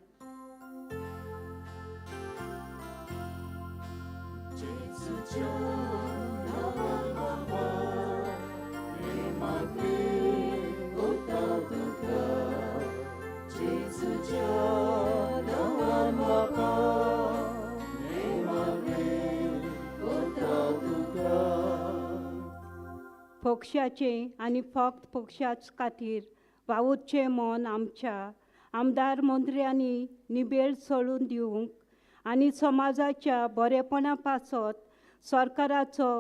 पक्षाचें आनी फक्त पक्षाच खातीर वावुरचें मन आमच्या आमदार मंत्र्यांनी निबेळ सोडून दिवंक आनी समाजाच्या बरेपणा पासत सरकाराचो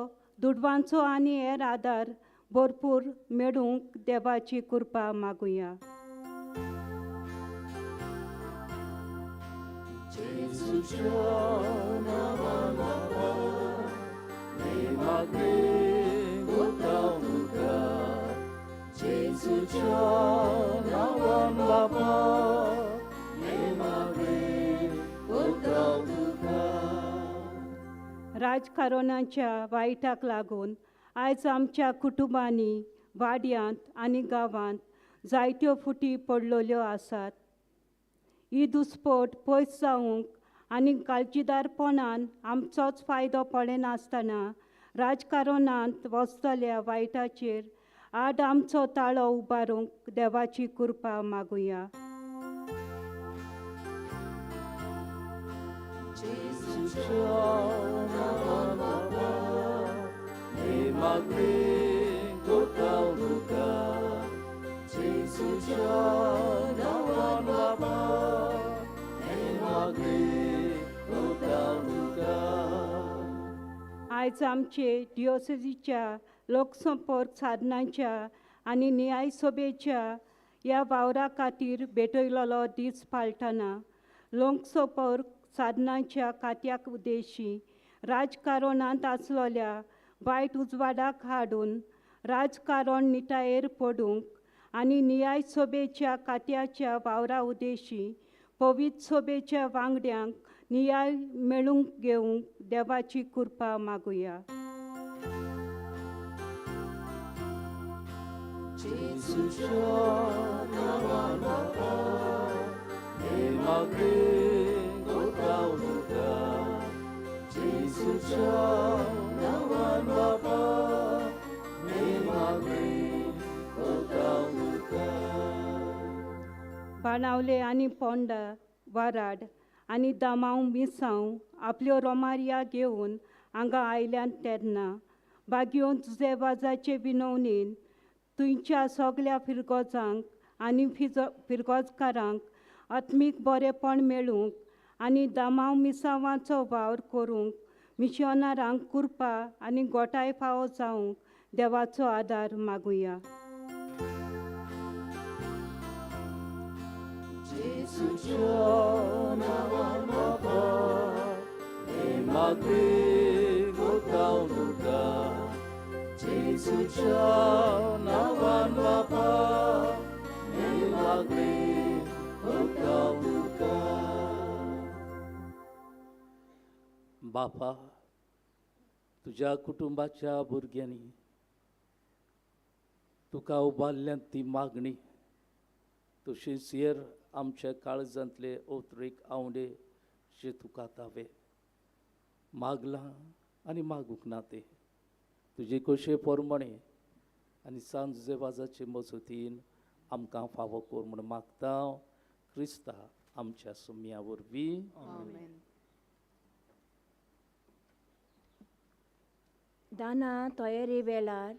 दुडवांचो आनी हेर आदार भरपूर मेळूंक देवाची कृपा मागुया. राजकारणाच्या वायटाक लागून आयज आमच्या कुटुंबांनी, वाड्यांत आनी गांवांत जायत्यो फुटी पडलेल्यो आसात. ही दुस्पट पयस जावंक आनी काळजीदारपणान आमचोच फायदो पळयनासतना राजकारणांत वचतल्या वायटाचेर आड आमचो ताळो उबारूंक देवाची कृपा मागुया. आयज आमचे डिओसेजीच्या लोकसंपर्क साधनांच्या आनी न्यायसभेच्या ह्या वावरा खातीर भेटयलेलो दीस पाळटना लोकसंपर्क साधनांच्या खात्याक उद्देशी राजकारणांत आसलेल्या वायट उजवाडाक हाडून राजकारण निटायेर पडूंक आनी न्यायसभेच्या खात्याच्या वावरा उद्देशी पवित्र सभेच्या वांगड्यांक न्याय मेळूंक घेवंक देवाची कृपा मागुया. बाणावले आनी पोंडा, वाराड आनी दामांव मिसांव आपल्यो रोमारिया घेवन हांगा आयल्यान तेन्ना बागयोन तुजे वाजाचे विनवणेन थंयच्या सगल्या फिरगोजांक आनी फिरगोजकारांक आत्मीक बरेपण मेळूंक आनी दामांव मिसांवाचो वावर करूंक मिशनारांक कृपा आनी गोठाय फावो जावंक देवाचो आदार मागुया. बापा, तुज्या कुटुंबाच्या भुरग्यांनी तुका उबारल्यांत ती मागणी तशीच हेर आमच्या काळजांतले ओतरेक आंवडे जे तुका तावे मागलां आनी मागूंक ना ते तुजे कशे प्रमाणे आनी सांज वाजाचे मजतीन आमकां फावो कर म्हूण मागता क्रिस्ता आमच्या सुम्या वरवीं. दानां तयारे वेळार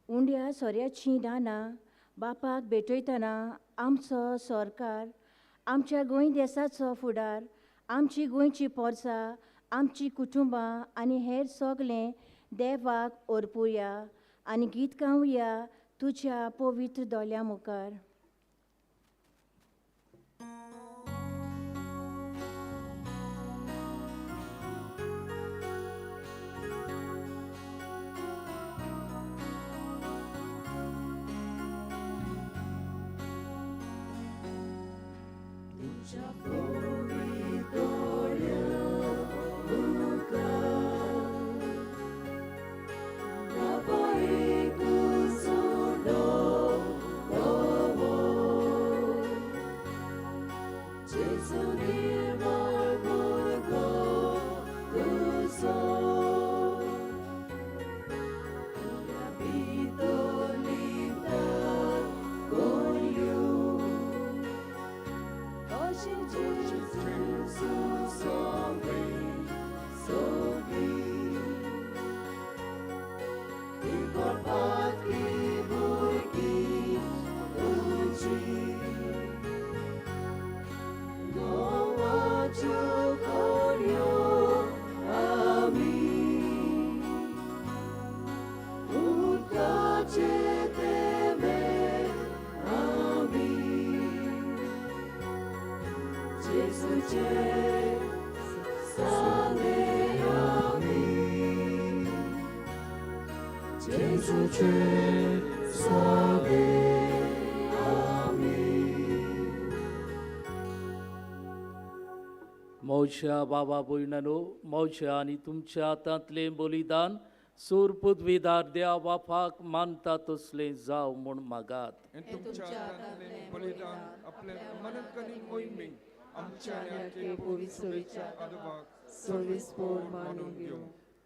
उंड्या सोऱ्याचीं दानां बापाक भेटयतना आमचो सरकार, आमच्या गोंय देसाचो फुडार, आमची गोंयची पोरसां, आमची कुटुंबां आनी हेर सगळें देवाक ओरपुया आनी गीत गावया तुज्या पवित्र दोळ्यां मुखार. मौशा बाबा भयणानो, मौशा आनी तुमच्या हातांतलें बलिदान सूर पदवीदार देवा बापाक मानता तसलें जावं म्हूण मागात.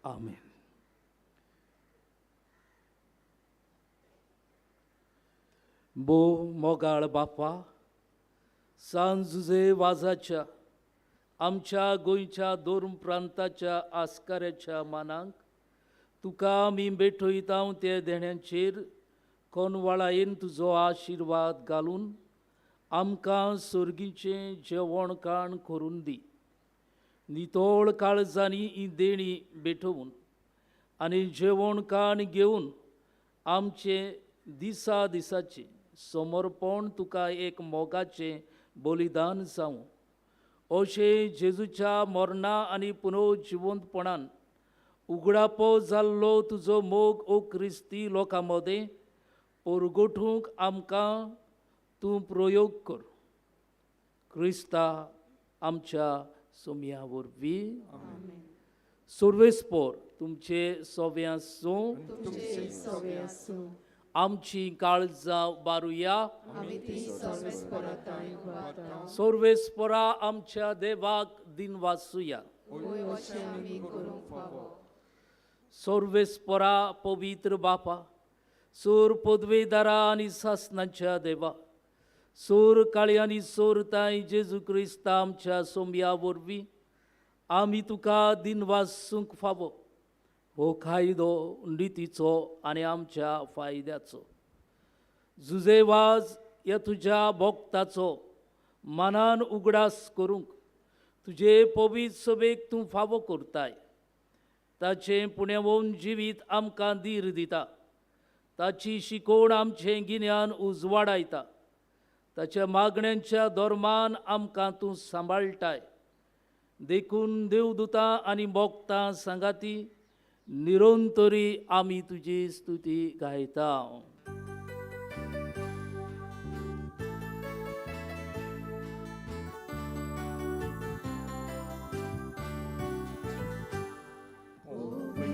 आमेन. बो मोगाळ बापा, सांजुजे वाजाच्या आमच्या गोंयच्या दोन प्रांताच्या आस्काऱ्याच्या मानांक तुका आमी भेटयता ते देण्यांचेर कोनवाळायेन तुजो आशिर्वाद घालून आमकां सर्गीचें जेवण खाण करून दी. नितळ काळजांनी ही देणी भेटोवन आनी जेवण खाण घेवन आमचें दिसा दिसाचें समर्पण तुका एक मोगाचें बलिदान जावं. अशें जेजूच्या मरणा आनी पुनर्जिवंतपणान उगडापो जाल्लो तुजो मोग ओ क्रिस्ती लोकां मदें परगटूंक आमकां तूं प्रयोग कर. क्रिस्ता आमच्या सोमया वरवीं. सर्वेस्पोर तुमचे सोवे आसूं, आमची काळजां बारुया. सर्वेस्पोरा आमच्या देवाक दिनवासुया. सर्वेस्पोरा पवित्र बापा, सूर पदवेदारा आनी सासनाच्या देवा, सूर काळी आनी सोरताय जेजू क्रिस्ता आमच्या सोमया वरवीं आमी तुका दिनवासूंक फावो. हो कायदो नितीचो आनी आमच्या फायद्याचो. जुजेवाज ह्या तुज्या भोक्ताचो मनान उगडास करूंक तुजे पवित्र सभेक तूं फावो करताय. ताचें पुण्यावोन जिवीत आमकां धीर दिता, ताची शिकोवण आमचें गिन्यान उजवाडायता, ताच्या मागण्यांच्या धर्मान आमकां तूं सांबाळटाय. देखून देवदुतां आनी भोक्तां सांगाती निरंतरी आमी तुजी स्तुती गायता. Holy,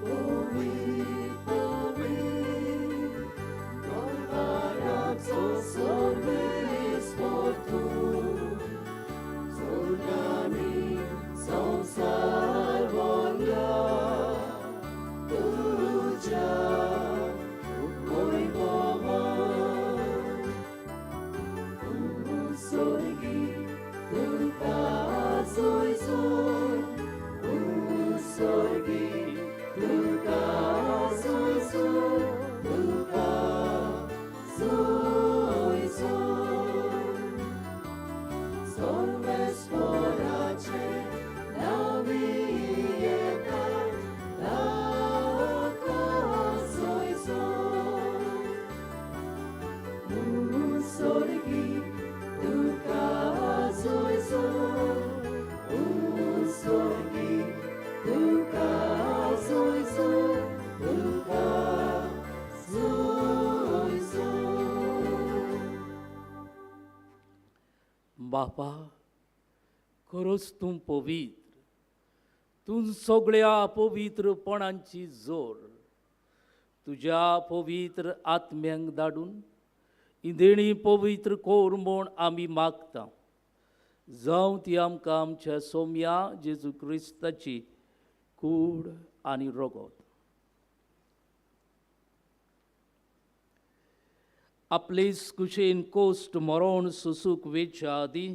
holy, holy. बापा, खरोच तूं पवित्र, तूं सगळ्या पवित्रपणांची जोड. तुज्या पवित्र आत्म्यांक धाडून ही देणी पवित्र कोर म्हूण आमी मागता. जावं ती आमकां आमच्या सोम्या जेजू क्रिस्ताची कूड आनी रगत. आपले कुशेन कोश्ट मरण सोसूक वेच्या आदीं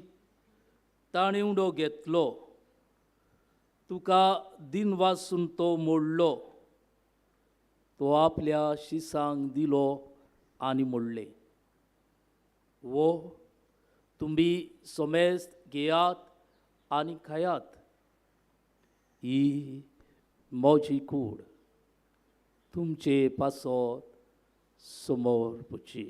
ताणें उडो घेतलो, तुका दिनवासून तो मोडलो, तो आपल्या शिसांक दिलो आनी मोडले, वो तुमी समेस्त घेयात आनी खायात, ही म्हजी कूड तुमचे पासत समोर पुची.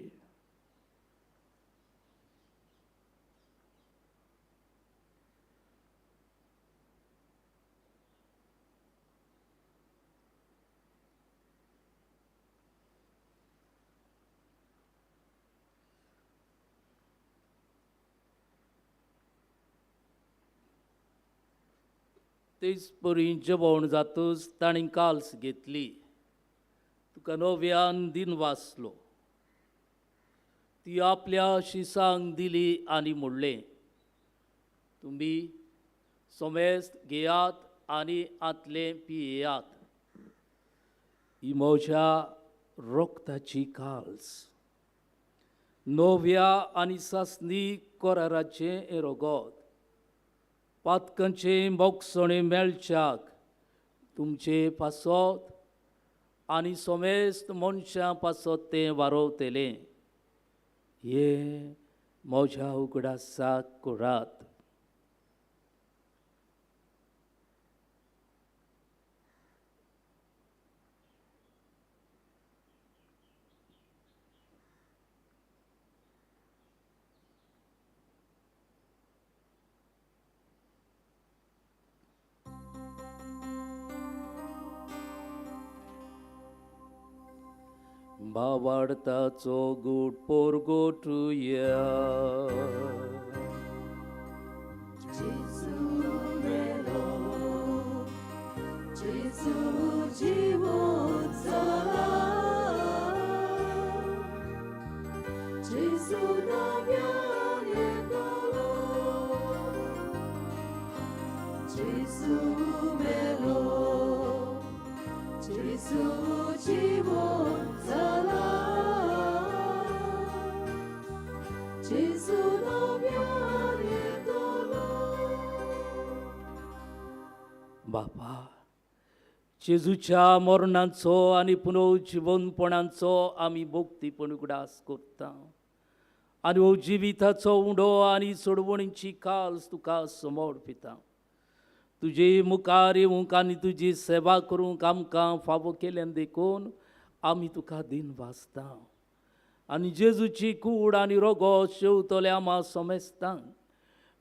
तेच परी जेवण जातच ताणें काल्स घेतली, तुका नव्यान दिन वाचलो, ती आपल्या शिसांक दिली आनी म्हणलें, तुमी समेस्त घेयात आनी आतलें पियेयात, ही म्हज्या रक्ताची काल्स, नव्या आनी सासणी कराराचें हें रगत, पातकांचें मोगसणें मेळच्याक तुमचे पासत आनी समेस्त मनशां पासत तें वारोवतलें. हें म्हज्या उगडासाक करात. भावार्थाचो गूट पोरगोटुया. जेजू मेलो, जेजू जिवंत जाला, जेजू नव्यान येतलो, जेजू मेलो, जेजू जिवंत जाला, जेजू नव्यान येतलो. बापा, जेजूच्या मरणाचो आनी पुनर्जिवनपणाचो आमी भक्तीपण उगडास करता आनी हो जिविताचो उंडो आनी सोडवणीची काल्स तुका समर्पिता. तुजे मुखार येवंक आनी तुजी सेवा करूंक आमकां फावो केल्यान देखून आमी तुका दिन वाचता आनी जेजूची कूड आनी रगत शेवतले आमा समेस्तांक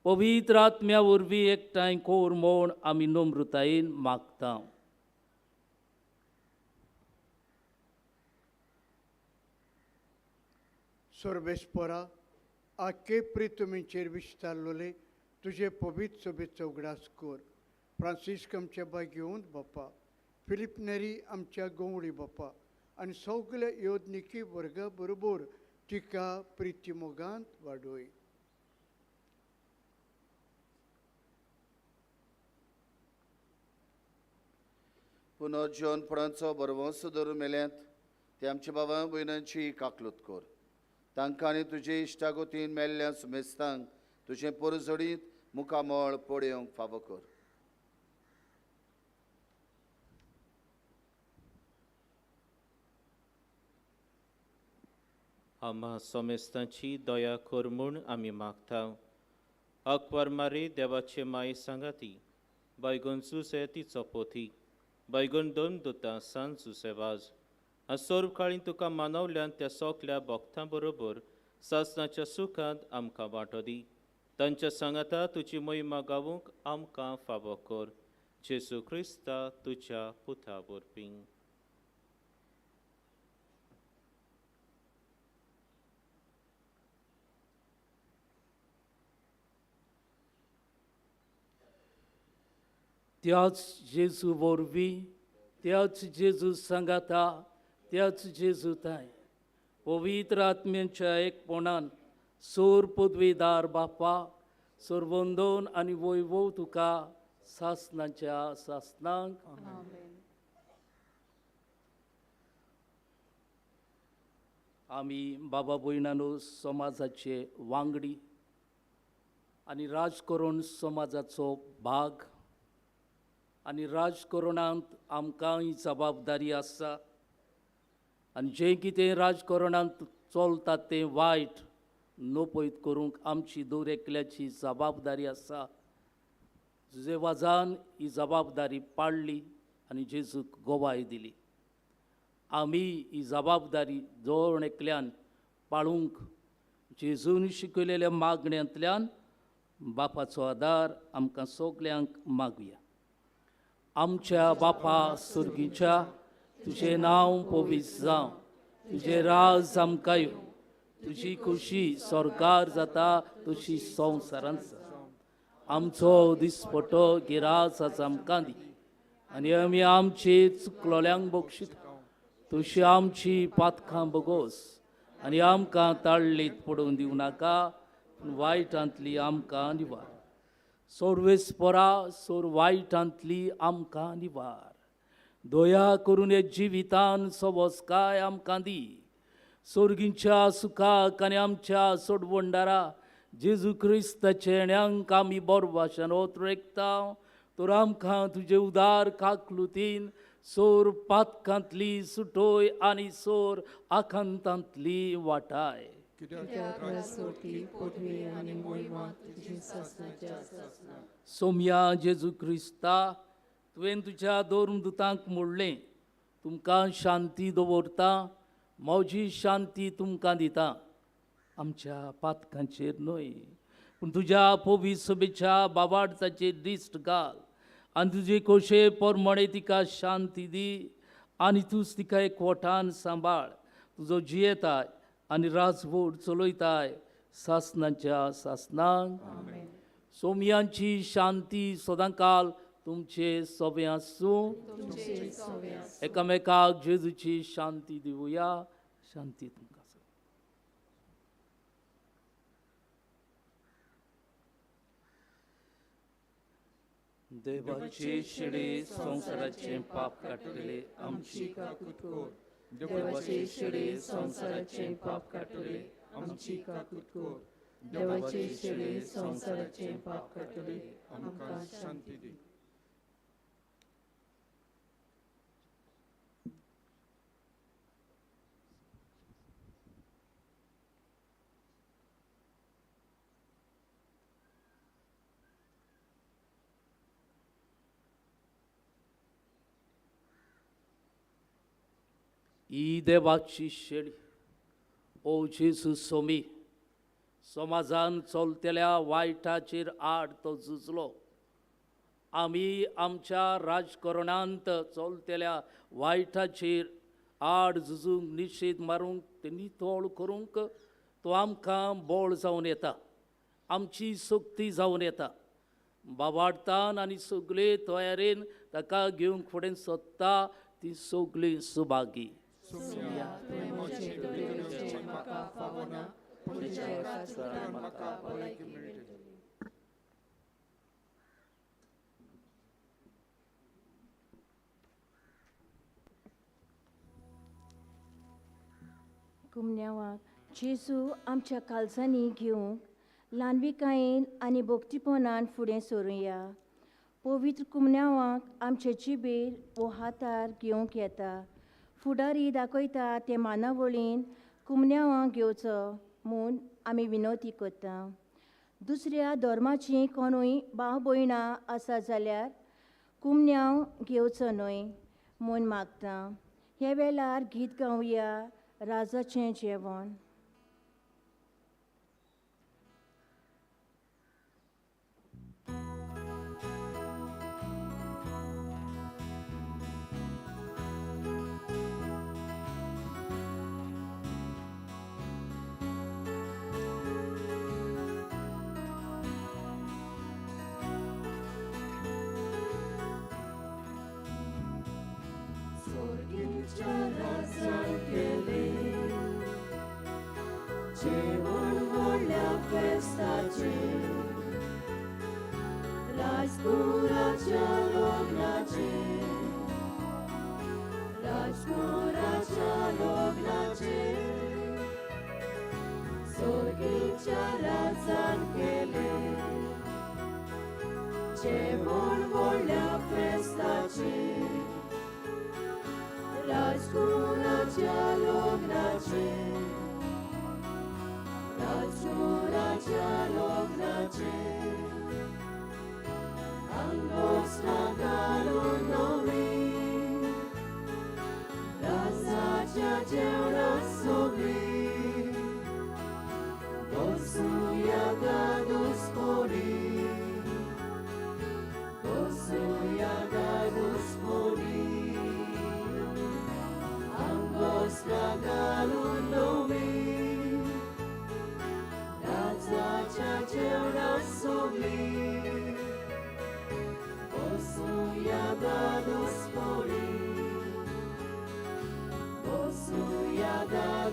पवित्र आत्म्या वरवीं एकठांय कोर म्हूण आमी नम्रतायेन मागता. सर्वेस्परा, आखे प्रितमीचेर विस्तारलोले तुजे पवित्र सोबीत उगडास कर. फ्रांसिस्क आमच्या बागेवंत बापा, फिलीप नेरी आमच्या गवळी बापा आनी सगल्या योदनिकी वर्गा बरोबर तिका प्रिती मोगांत वाडोय. पुनर्जीवनपणाचो भरवंसो धरून मेल्यात ते आमच्या बाबा भयणांची काकलूत कर. तांकां आनी तुजे इश्टागोतीन मेल्ल्या सुमेस्तांक तुजें पोरजडीत मुखामळ पळोवंक फावो कर. आम्हा समेस्तांची दया कर म्हूण आमी मागता. अकबर मारी देवाचे माई सांगाती, बैगन सुसे तिचो पोथी, बैगन दोन दुतां सान सुसेवाज आनी सर्वकाळीन तुका मानवल्यान त्या सोकल्या भक्तां बरोबर सासणाच्या सुखांत आमकां वांटो दी. तांच्या सांगाता तुजी महिमा गावूंक आमकां फावो कर. जेजू क्रिस्ता तुज्या पुता वरवीं. त्याच जेजू वरवीं, त्याच जेजू सांगाता, त्याच जेजू ताय पवित्र आत्म्यांच्या एकपणान सोर पदवीदार बापा सरवंदन आनी वैभव तुका सासनाच्या सासनांक. आमी बाबा भयणानो समाजाचे वांगडी आनी राजकरण समाजाचो भाग आनी राजकरणांत आमकां ही जबाबदारी आसा आनी जें कितें राजकरणांत चलता तें वायट नपयत करूंक आमची दर एकल्याची जबाबदारी आसा. जुजे वाजान ही जबाबदारी पाडली आनी जेजूक गवाय दिली. आमी ही जबाबदारी जण एकल्यान पाळूंक जेजून शिकयलेल्या मागण्यांतल्यान बापाचो आदार आमकां सगल्यांक मागुया. आमच्या बापा सर्गीच्या, तुजें नांव पवित्र जावं, तुजें राज आमकां येवं, तुजी खुशी स्वर्गार जाता तशी संवसारांत जाता. आमचो दिसपटो गिरास आज आमकां दी आनी आमी आमचे चुकलोल्यांक बक्षिता तशी आमची पातकां बगोस आनी आमकां ताळ्ळीत पडोवन दिवं नाका, पूण वायटांतली आमकां निवार. सोरवेस्परा सोर वायटांतली आमकां निवार. दया करून हे जिवितान सवस्काय आमकां दी. सोर्गींच्या सुखाक आनी आमच्या सोडवंडारा जेजू क्रिस्ताचे येण्यांक आमी बोरभाशेन ओतरेकता. तर आमकां तुजे उदार काकलुतीन सोर पातकांतली सुटोय आनी सोर आकांतांतली वाटाय. सोम्या जेजू क्रिस्ता, तुवें तुज्या दोन दुतांक मोडलें, तुमकां शांती दवरता, म्हजी शांती तुमकां दिता. आमच्या पातकांचेर न्हय पूण तुज्या पवित्र सभेच्या बाबाडचाचेर दिश्ट घाल आनी तुजे खोशे प्रमाणे तिका शांती दी आनी तूंच तिका एकवटान सांबाळ. तुजो जियेताय आनी राजवट चलयताय सासनाच्या सासनांक. सोमयांची शांती सदांकाल तुमचे सोबे आसूं. एकामेकाक जेजूची शांती दिवया. शांती तुमकां. देवाचे शेडे संवसाराचे पाप काडटले आमची काकूत कर. देवाचे शेडे संवसाराचे पाप काडटले आमची काकूत कर. देवाचे शेडे संवसाराचे पाप काडटले आमकां शांती दी. ही देवाची शेळी ओ जेजू सोमी समाजान चलतल्या वायटाचेर आड तो झुजलो. आमी आमच्या राजकरणांत चलतल्या वायटाचेर आड झुजूंक, निशेध मारूंक, ते नितळ करूंक तो आमकां बळ जावन येता, आमची शक्ती जावन येता. बाबाडतान आनी सगळे तयारेन ताका घेवंक फुडें सोदता ती सगळीं सुभागी. कुमन्यावाक जेजू आमच्या कालजांनी घेवंक ल्हानविकायेन आनी भक्तीपणान फुडें सरुया. पवित्र कुमन्यावाक आमचे जिबेर वो हातार घेवंक येता. फुडारी दाखयता ते मानावळीन कुमन्यावाक घेवचो म्हूण आमी विनवती करता. दुसऱ्या धर्माची कोणूय भाव भयणां आसा जाल्यार कुमन्यांव घेवचो न्हय म्हूण मागता. ह्या वेळार गीत गावया राजाचें जेवण.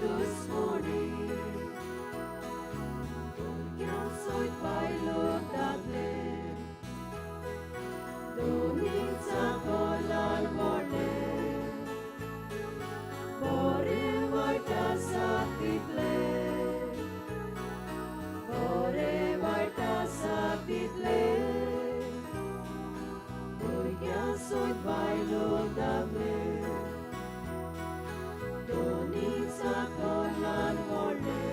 दुस्मोणी भुरग्यां सयत बायलो दादले दोनीचा कोलान पडले बरें वायट आसा तितलें बरें वायट आसा तितलें भुरग्यां सयत बायलो दादले दोनीचा कोलान पडले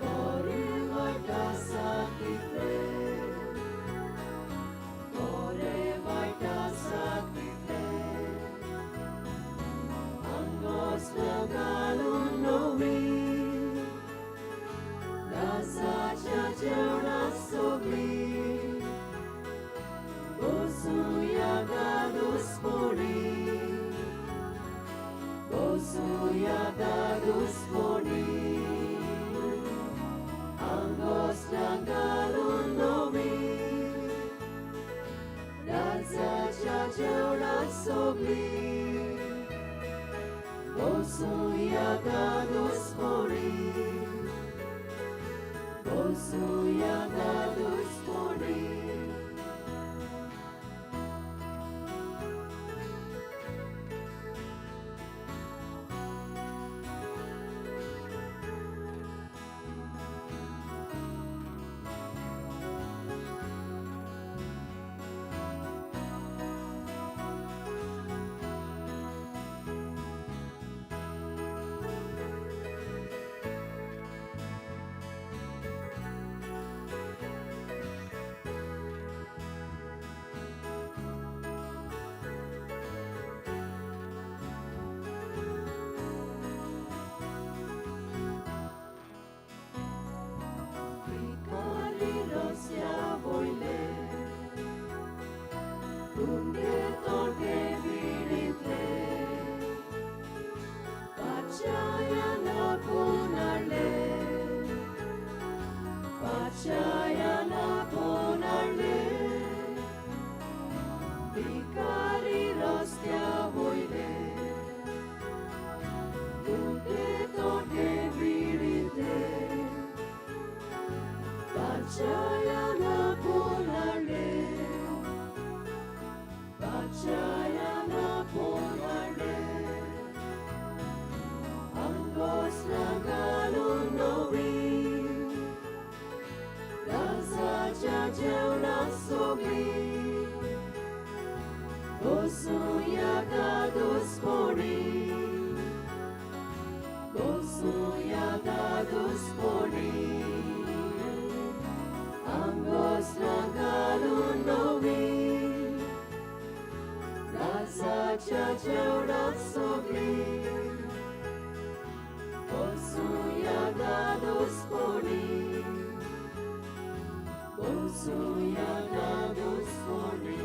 बरें वायट आसा तितलें बरें वायट आसा तितलें आंगोस्त्र घालून नवी राजाच्या जेवणाक सगळीं बसुया गादुस्पोणी बसुया गादुस्पोणी आंगोस्त्र घालून नवी राजाच्या जेवणाक सगळीं बसुया गादुस्पोणी बसुया गादुस्पोणी. भिकारी रस्त्या वयले गुंडे तोटे विणितले पाचायान आपोवन हाडले पाचायान आपोवन हाडले भिकारी रस्त्या वयले गुंडे तोटे विणितले पाचायान आपोवन हाडले पाचायान आपोवन हाडले आंगोस्त्र घालून नवी राजाच्या जेवणाक सगळीं बसुया गादुस्पोणी बसुया गादुस्पोणी आंगोस्त्र घालून नवी राजाच्या जेवणाक सगळीं बसुया गादुस्पोणी बसुया गादुस्पोणी.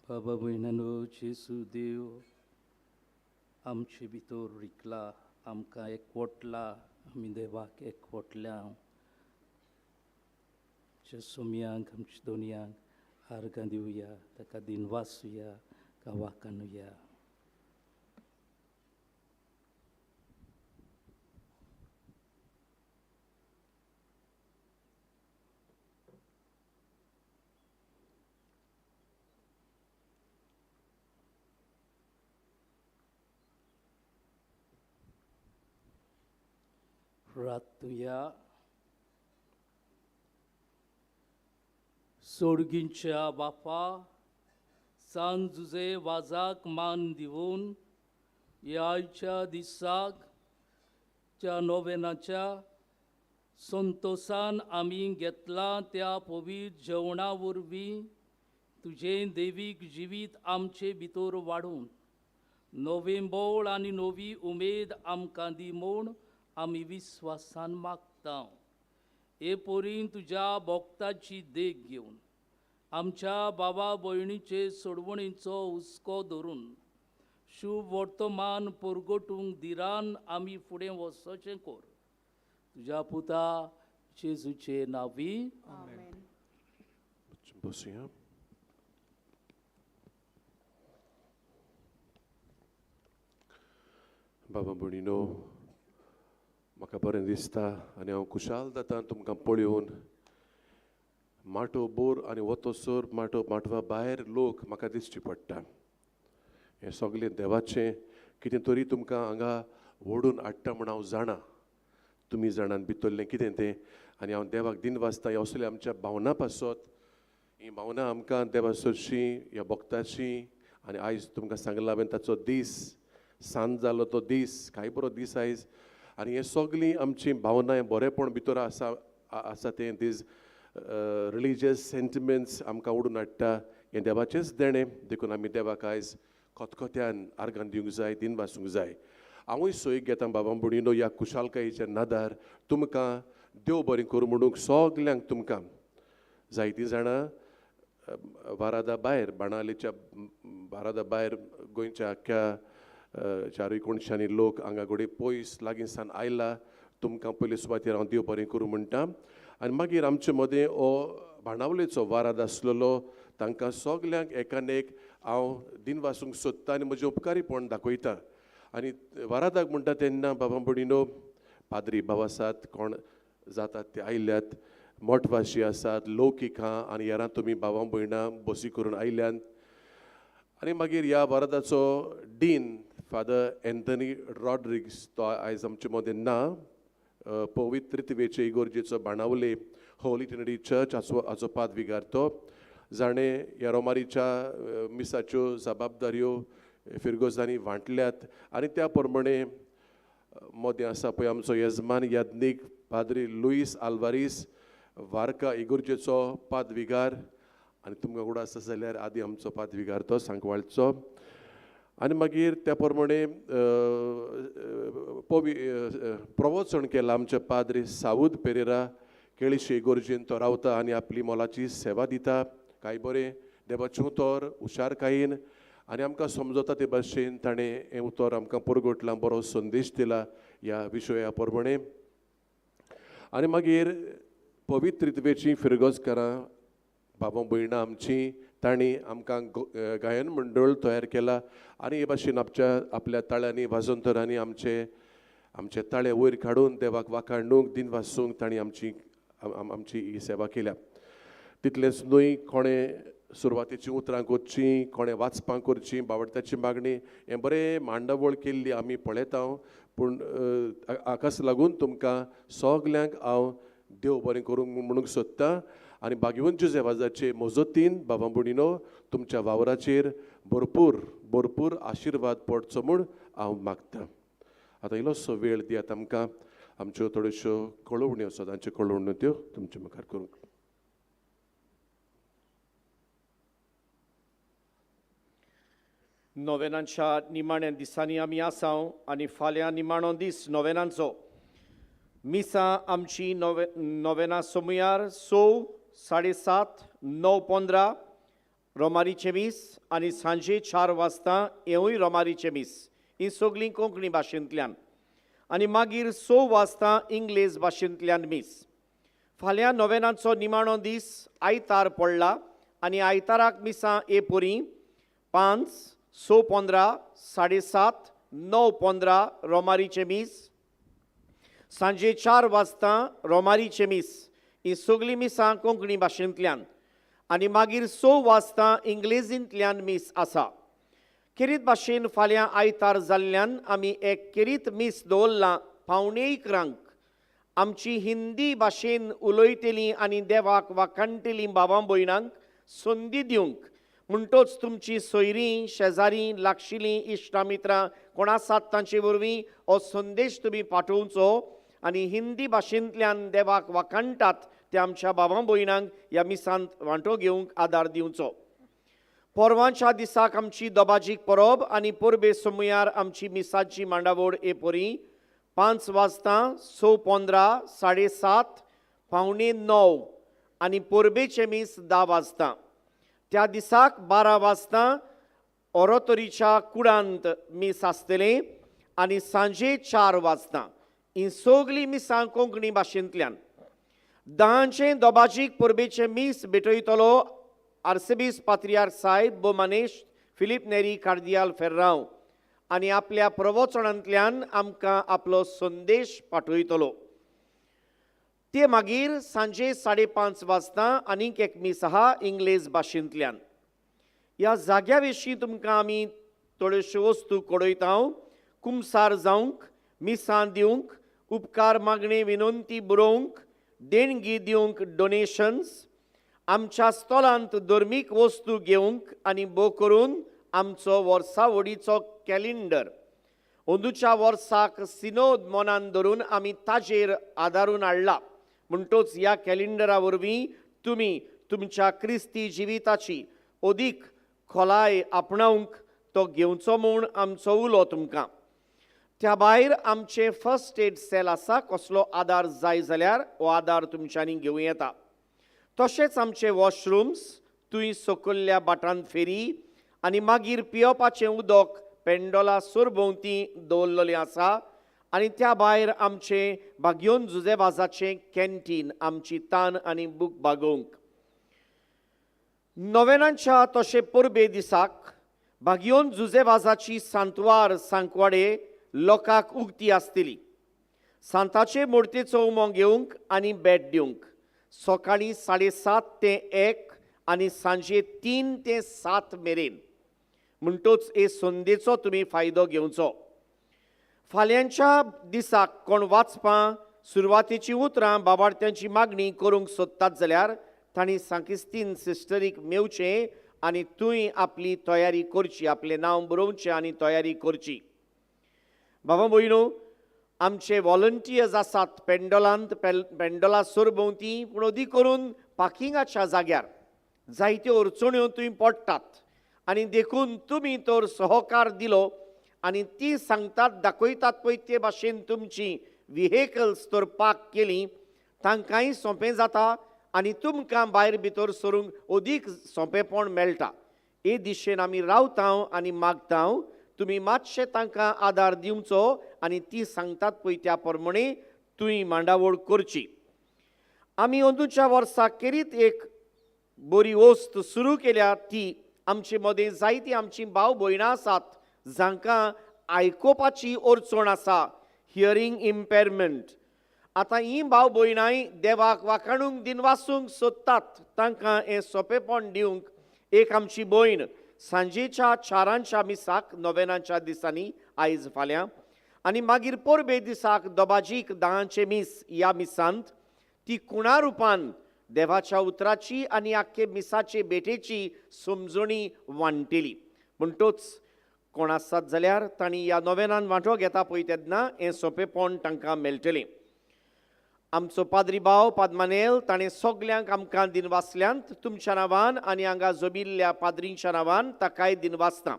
बाबा भयणांनो, जेजू देव आमचे भितर रिकला, आमकां एकवटला, आमी देवाक एकवटल्या. आमच्या सोम्यांक, आमच्या दोनयांक आर्गां दिवया, ताका दिनवासुया, गांवाकानुया. रातुया. सोडगींच्या बापा, सान जुजे वाजाक मान दिवन ह्या दिसाक च्या नोवेनाच्या संतोसान आमी घेतला त्या पवित्र जेवणा वरवीं तुजें देवीक जिवीत आमचे भितर वाडून नवें बळ आनी नवी उमेद आमकां दी म्हूण आमी विस्वासान मागता. हे पोरीन तुज्या भोक्ताची देख घेवन आमच्या बाबा भयणीचे सोडवणीचो हुस्को धरून शुभ वर्तमान परगटूंक धिरान आमी फुडें वचचें कर. तुज्या पुता जेजूचे नांवी बसुया. बाबा भयणीनो, म्हाका बरें दिसता आनी हांव खुशाल जाता तुमकां पळोवन. माटो बोर आनी वतसर माटो माटवा भायर लोक म्हाका दिसची पडटा. हें सगळें देवाचें कितें तरी तुमकां हांगा ओडून हाडटा म्हूण हांव जाणा. तुमी जाणात भितरलें कितें तें. आनी हांव देवाक दिन वाचता ह्या असल्या आमच्या भावना पासत. ही भावना आमकां देवा सरशीं ह्या भक्ताशी. आनी आयज तुमकां सांगलां हांवें ताचो दीस सांज जालो तो दीस कांय बरो दीस आयज. आनी हें सगळीं आमची भावना हें बरेंपण भितर आसा आसा तें these religious sentiments आमकां ओडून हाडटा. हें देवाचेंच देणें. देखून आमी देवाक आयज खतखत्यान आर्गां दिवंक जाय, दिन वासूंक जाय. हांवूय सोय घेता बाबा भयणीनो ह्या खुशालकायेच्या नादार तुमकां देव बरें करूं म्हणूंक सगल्यांक तुमकां जायतीं जाणां वारादा भायर बाणावलेच्या वारादा भायर गोंयच्या आख्ख्या चारूय कोणशांनी लोक हांगा घोडये पयस लागीं सान आयला. तुमकां पयले सुवातेर हांव देव बरें करूं म्हणटा. आनी मागीर आमचे मदें हो बाणावलेचो वाराद आसलेलो तांकां सगल्यांक एकान एक हांव दिन वासूंक सोदता आनी म्हजें उपकारीपण दाखयता. आनी वारादाक म्हणटा तेन्ना बाबा भयणीनो पाद्री भाव आसात, कोण जातात ते आयल्यात, मठवाशी आसात, लौकीक आहा आनी हेरां तुमी भावां भयणां बसी करून आयल्यात. आनी मागीर ह्या वारादाचो डीन फादर एन्थनी रॉड्रिग्स तो आयज आमचे मदें ना. पवित्र त्रित्वेचे इगोर्जेचो बाणावले होली ट्रिनिटी चर्च हाचो पादविगार तो, जाणें ह्या रोमारीच्या मिसाच्यो जबाबदाऱ्यो फिरगोजांनी वांटल्यात. आनी त्या प्रमाणे मदें आसा पळय आमचो येजमान याज्ञीक पाद्री लुईस आल्वारीस वारका इगोर्जेचो पादविगार. आनी तुमकां उगडास आसा जाल्यार आदी आमचो पादविगार तो सांकवाळचो. आनी मागीर त्या प्रमाणे प्रवचन केलां आमचे पाद्री साऊद पेरेरा केळीशे इगोर्जेन तो रावता आनी आपली मोलाची सेवा दिता. कांय बरें देवाचें उतर हुशारकायेन आनी आमकां समजता ते भाशेन ताणें हें उतर आमकां परगटलां, बरो संदेश दिला ह्या विशया प्रमाणे. आनी मागीर पवित्रित्वेची फिरगोजकारां बाबा भयणां आमची तांणी आमकां गायन मंडळ तयार केला. आनी हे भाशेन आमच्या आपल्या ताळ्यांनी वाजंतरांनी आमचे आमचे ताळे वयर काडून देवाक वाखाणूंक दिन वासूंक तांणी आमची आमची ही सेवा केल्या. तितलेंच न्हय, कोणें सुरवातेचीं उतरां करचीं, कोणें वाचपां करचीं, बावडत्याची मागणी हें बरें मांडावळ केल्ली आमी पळयता. पूण हाकाच लागून तुमकां सगल्यांक हांव देव बरें करूंक म्हणूंक सोदता. आनी भाग्यवंत जेवाजाचे मजतीन बाबा भयणीनो तुमच्या वावराचेर भरपूर भरपूर आशिर्वाद पडचो म्हूण हांव मागतां. आतां इल्लोसो वेळ दियात आमकां आमच्यो थोड्योश्यो कळोवण्यो, सदांच्यो कळोवण्यो त्यो तुमचे मुखार करूंक. नोवेनांच्या निमाण्या दिसांनी आमी आसाव आनी फाल्यां निमाणो दीस नोवेनांचो. मिसां आमची नोवेना सोमुयार 6, 7:30, 9:15 रोमारीचें मीस आनी सांजे 4 वाजता हेंवूय रोमारीचें मीस. ही सगळीं कोंकणी भाशेंतल्यान. आनी मागीर 6 वाजता इंग्लेज भाशेंतल्यान मीस. फाल्यां नोवेनांचो निमाणो दीस आयतार पडला आनी आयताराक मिसां ए पुरी 5, 6:15, 7:30, 9:15 रोमारीचें मीस, सांजे 4 वाजता रोमारीचें मीस. ही सगळीं मिसां कोंकणी भाशेंतल्यान. आनी मागीर 6 वाजता इंग्लेजींतल्यान मीस आसा. खेरीत भाशेन फाल्यां आयतार जाल्ल्यान आमी एक खेरीत मीस दवरलां 10:45. आमची हिंदी भाशेन उलयतलीं आनी देवाक वाखाणटलीं बाबा भयणांक संदी दिवंक. म्हणटोच तुमची सोयरीं, शेजारी, लागशिलीं, इश्टां मित्रां कोण आसात तांचे वरवीं हो संदेश तुमी पाठोवचो आनी हिंदी भाशेंतल्यान देवाक वाखाणटात ते आमच्या बाबा भयणांक ह्या मिसांत वांटो घेवंक आदार दिवचो. पोरवांच्या दिसाक आमची दबाजीक परब आनी परबे सोमुयार आमची मिसाची मांडावळ ए परी 5 वाजता, 6:15, 7:30, 8:45 आनी परबेचें मीस 10 वाजता. त्या दिसाक 12 वाजता ओरोतोरीच्या कुडांत मीस आसतलें आनी सांजे 4 वाजता. ही सगळीं मिसां कोंकणी भाशेंतल्यान. 10 दोबाजीक परबेचें मीस भेटयतलो आर्सेबीस पात्रियार्क साहेब बोमानेश फिलीप नेरी कार्दियाल फेर्रांव आनी आपल्या प्रवचनांतल्यान आमकां आपलो संदेश पाठयतलो. ते मागीर सांजे 5:30 वाजता आनीक एक मीस आहा इंग्लेज भाशेंतल्यान. ह्या जाग्या विशीं तुमकां आमी थोड्योश्यो वस्तू कळयता. कुमसार जावंक, मिसां दिवंक, उपकार मागणे विनंती बरोवंक, देणगी दिवंक डोनेशन्स, आमच्या स्थलांत धर्मीक वस्तू घेवंक आनी भो करून आमचो वर्सावडीचो कॅलेंडर अंदूच्या वर्साक सिनोद मनान धरून आमी ताजेर आदारून हाडला. म्हणटोच ह्या कॅलेंडरा वरवीं तुमी तुमच्या क्रिस्ती जिविताची अदीक खोलाय आपणावंक तो घेवचो म्हूण आमचो उलो तुमकां. त्या भायर आमचें फर्स्ट एड सेल आसा, कसलो आदार जाय जाल्यार हो आदार तुमच्यांनी घेवं येता. तशेंच आमचे वॉशरुम्स तुंय सकयल्या बाटान फेरी आनी मागीर पियोवपाचें उदक पेंडोला सरभोंवती दवरलेलें आसा. आनी त्या भायर आमचें बागयोन जुजेवाजाचें कॅन्टीन आमची तान आनी भूक भागोवंक. नोवेनांच्या तशें परबे दिसाक बागयोन जुजेवाजाची सांतवार सांकवाडे लोकांक उगती आसतली. सांताचे मुर्तेचो उमो घेवंक आनी भेट दिवंक सकाळीं 7:30 ते 1 आनी सांजे 3 ते 7 मेरेन. म्हणटोच हे संदेचो तुमी फायदो घेवचो. फाल्यांच्या दिसाक कोण वाचपां सुरवातेची उतरां बाबार्थ्यांची मागणी करूंक सोदतात जाल्यार तांणी सांकिस्तीन सिस्टरीक मेवचें आनी तुंय आपली तयारी करची, आपलें नांव बरोवचें आनी तयारी करची. बाबा भयणो, आमचे वॉलंटियर्स आसात पेंडोलांत, पेंडोला सरभोंवती, पूण अदीक करून पार्किंगाच्या जाग्यार जायत्यो अडचण्यो थंय पडटात आनी देखून तुमी तर सहकार दिलो आनी ती सांगतात दाखयतात पळय ते भाशेन तुमची व्हेकल्स तर पार्क केली तांकांय सोंपें जाता आनी तुमकां भायर भितर सरूंक अदीक सोंपेपण मेळटा. हे दिशेन आमी रावता आनी मागता तुमी मातशें तांकां आदार दिवचो आनी ती सांगतात पळय त्या प्रमाणे तुवें मांडावळ करची. आमी अंदूच्या वर्सा खेरीत एक बरी वस्त सुरू केल्या ती आमचे मदें जायतीं आमचीं भाव भयणां आसात जांकां आयकुपाची अडचण आसा, हियरींग इम्पेरमेंट. आतां हीं भाव भयणांय देवाक वाखाणूंक दिनवासूंक सोदतात, तांकां हें सोंपेपण दिवंक एक आमची भयण सांजेच्या 4 मिसाक नोवेनाच्या दिसांनी आयज फाल्यां आनी मागीर परबे दिसाक दोबाजीक 10 मीस ह्या मिसांत ती कुणा रुपान देवाच्या उतराची आनी आख्खे मिसाचे भेटेची समजणी वांट्टली. म्हणटोच कोण आसात जाल्यार तांणी ह्या नोवेनान वांटो घेता पळय तेन्ना हें सोंपेपण तांकां मेळटलें. आमचो पाद्री भाव पादमानेल ताणें सगल्यांक आमकां दिनवासल्यांत तुमच्या नांवान आनी हांगा जमिल्ल्या पाद्रींच्या नांवान ताकाय दिनवासता.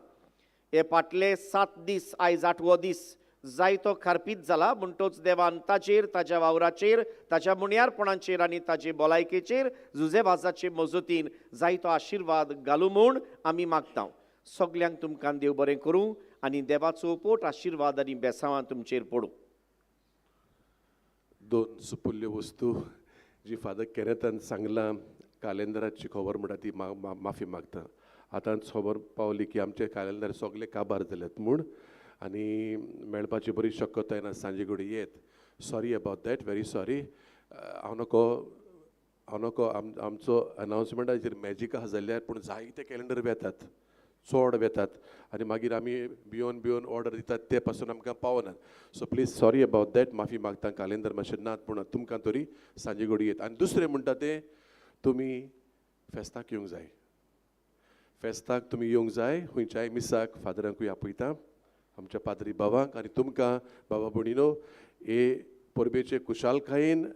हे फाटले 7 दीस आयज 8वो दीस जायतो खारपीत जाला, म्हणटोच देवान ताचेर, ताज्या वावराचेर, ताज्या मुणयारपणाचेर आनी ताजे भलायकेचेर जुजेवाजाचे मजतीन जायतो आशिर्वाद घालूं म्हूण आमी मागता. सगल्यांक तुमकां देव बरें करूं आनी देवाचो पोट आशिर्वाद आनी बेसांवां तुमचेर पडूं. दोन सुपुल्ल्यो वस्तू जी फादर केनेतान सांगलां कालेंदराची खबर म्हणटा ती माफी मागता. आतांच खबर पावली की आमचे कालेंदर सगळे काबार जाल्यात म्हूण आनी मेळपाची बरी शक्यताय ना, सांजे कडेन येत. Sorry about that, very sorry. हांव नको आमचो अनावन्समेंटाचेर मॅजीक आसा जाल्यार पूण जायते कॅलेंडर वेतात, चड वेतात आनी मागीर आमी भियोन भियोन ऑर्डर दितात ते पासून आमकां पावनात. So please sorry about that, माफी मागता. कालेंदर मातशें नात पूण तुमकां तरी सांजे कडेन येत. आनी दुसरें म्हणटा तें तुमी फेस्ताक येवंक जाय, फेस्ताक तुमी येवंक जाय खंयच्याय मिसाक. फादरांकूय आपयता, आमच्या पाद्री बाबांक आनी तुमकां बाबा भयणीनो हे परबेचे खुशालकायेन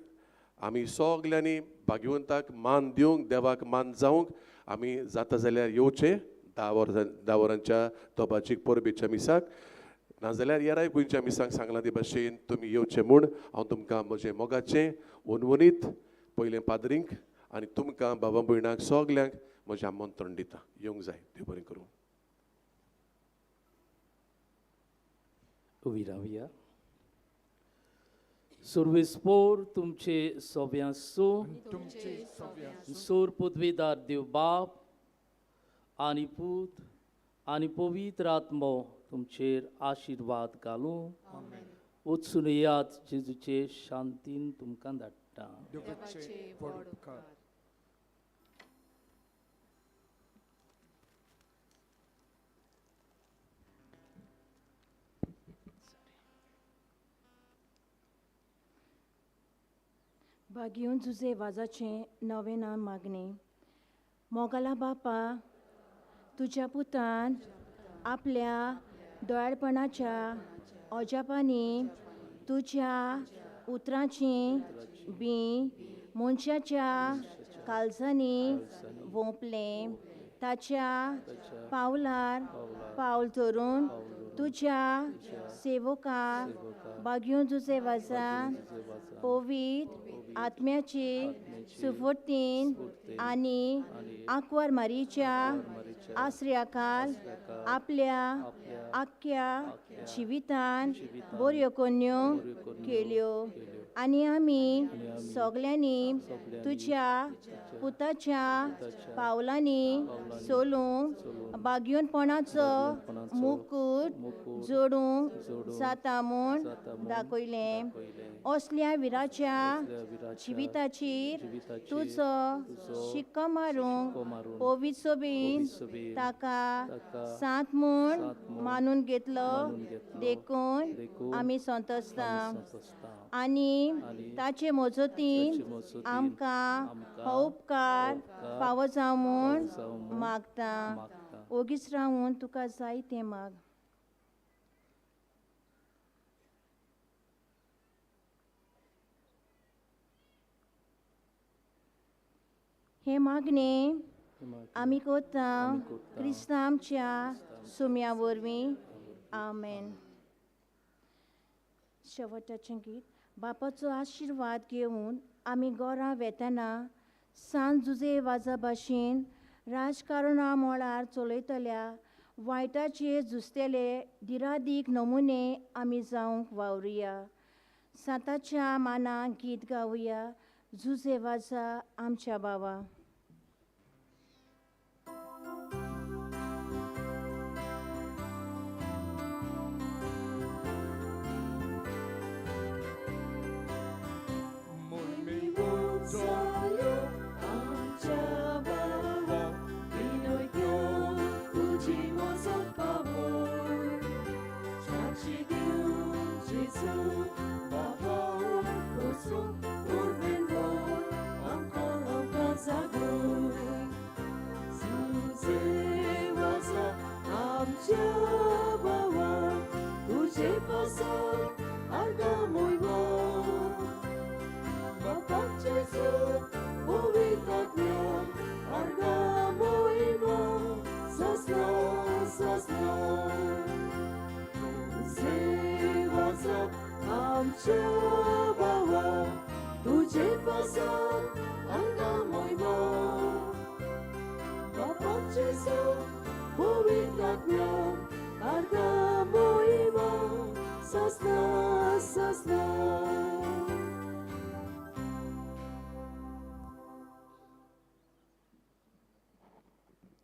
आमी सगल्यांनी भाग्यवंताक मान दिवंक, देवाक मान जावंक आमी जाता जाल्यार येवचें 10 वरांच्या दोबाजीक परबेच्या मिसाक, नाजाल्यार येराय खंयच्या मिसाक सांगलां ते भाशेन तुमी येवचें म्हूण हांव तुमकां म्हजें मोगाचें वनवनीत पयलें पाद्रींक आनी तुमकां बाबा भयणांक सगल्यांक म्हजें आमंत्रण दिता, येवंक जाय. देव बरें करूं. उबी रावया. सुर्वेस्पोर तुमचे सोव्यांसो सोर पदवीदार देव बाप आनी पूत आनी पवित्र आत्मो तुमचेर आशिर्वाद घालूं. वचून येयात, जेजूचे शांतीन तुमकां धाडटा. बागीवन जुजे वाजाचें नवें नाम मागणें. मोगाला बापा, तुज्या पुतान आपल्या दोळपणाच्या अजापांनी तुज्या उतरांची बी मनशाच्या काळजांनी वोंपलें. ताच्या पावलार पावल धरून तुज्या सेवका बागीवन जुजे वाजा पवित्र आत्म्याची सुफुर्तीन आनी आंकवार मारीच्या आसऱ्याखाल आपल्या आख्ख्या जिवितान बऱ्यो कोन्यो केल्यो आनी आमी सगल्यांनी तुज्या पुताच्या पावलांनी सोलूंक बागयोनपणाचो मुकूट जोडूंक जाता म्हूण दाखयलें. असल्या विराच्या जिविताचेर तुजो शिक्को मारूंक पवित्र सोबीन ताका सांत म्हूण मानून घेतलो, देखून आमी संतोसता आनी ताचे मजतीन आमकां हो उपकार फावो जावं म्हूण मागता. ओगीच रावून तुका जाय तें माग. हें मागणें आमी करता क्रिस्तांव आमच्या सुम्या वरवीं. आमेन. शेवटाचें गीत. बापाचो आशिर्वाद घेवन आमी घरा वेतना सांत जुजे वाजा भाशेन राजकारणा मळार चलयतल्या वायटाचेर झुजतले दिरादीक नमुने आमी जावंक वावरुया. सांताच्या मानाक गीत गावया. जुजे वाजा आमच्या बाबा.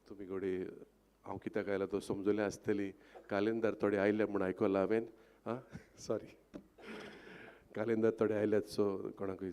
तुमी घडये हांव कित्याक आयला तो समजले आसतली. कालेंदार थोडे आयले म्हूण आयकलां हांवें. आं, सॉरी, कालेंदार थोडे आयल्यात, सो कोणाकूय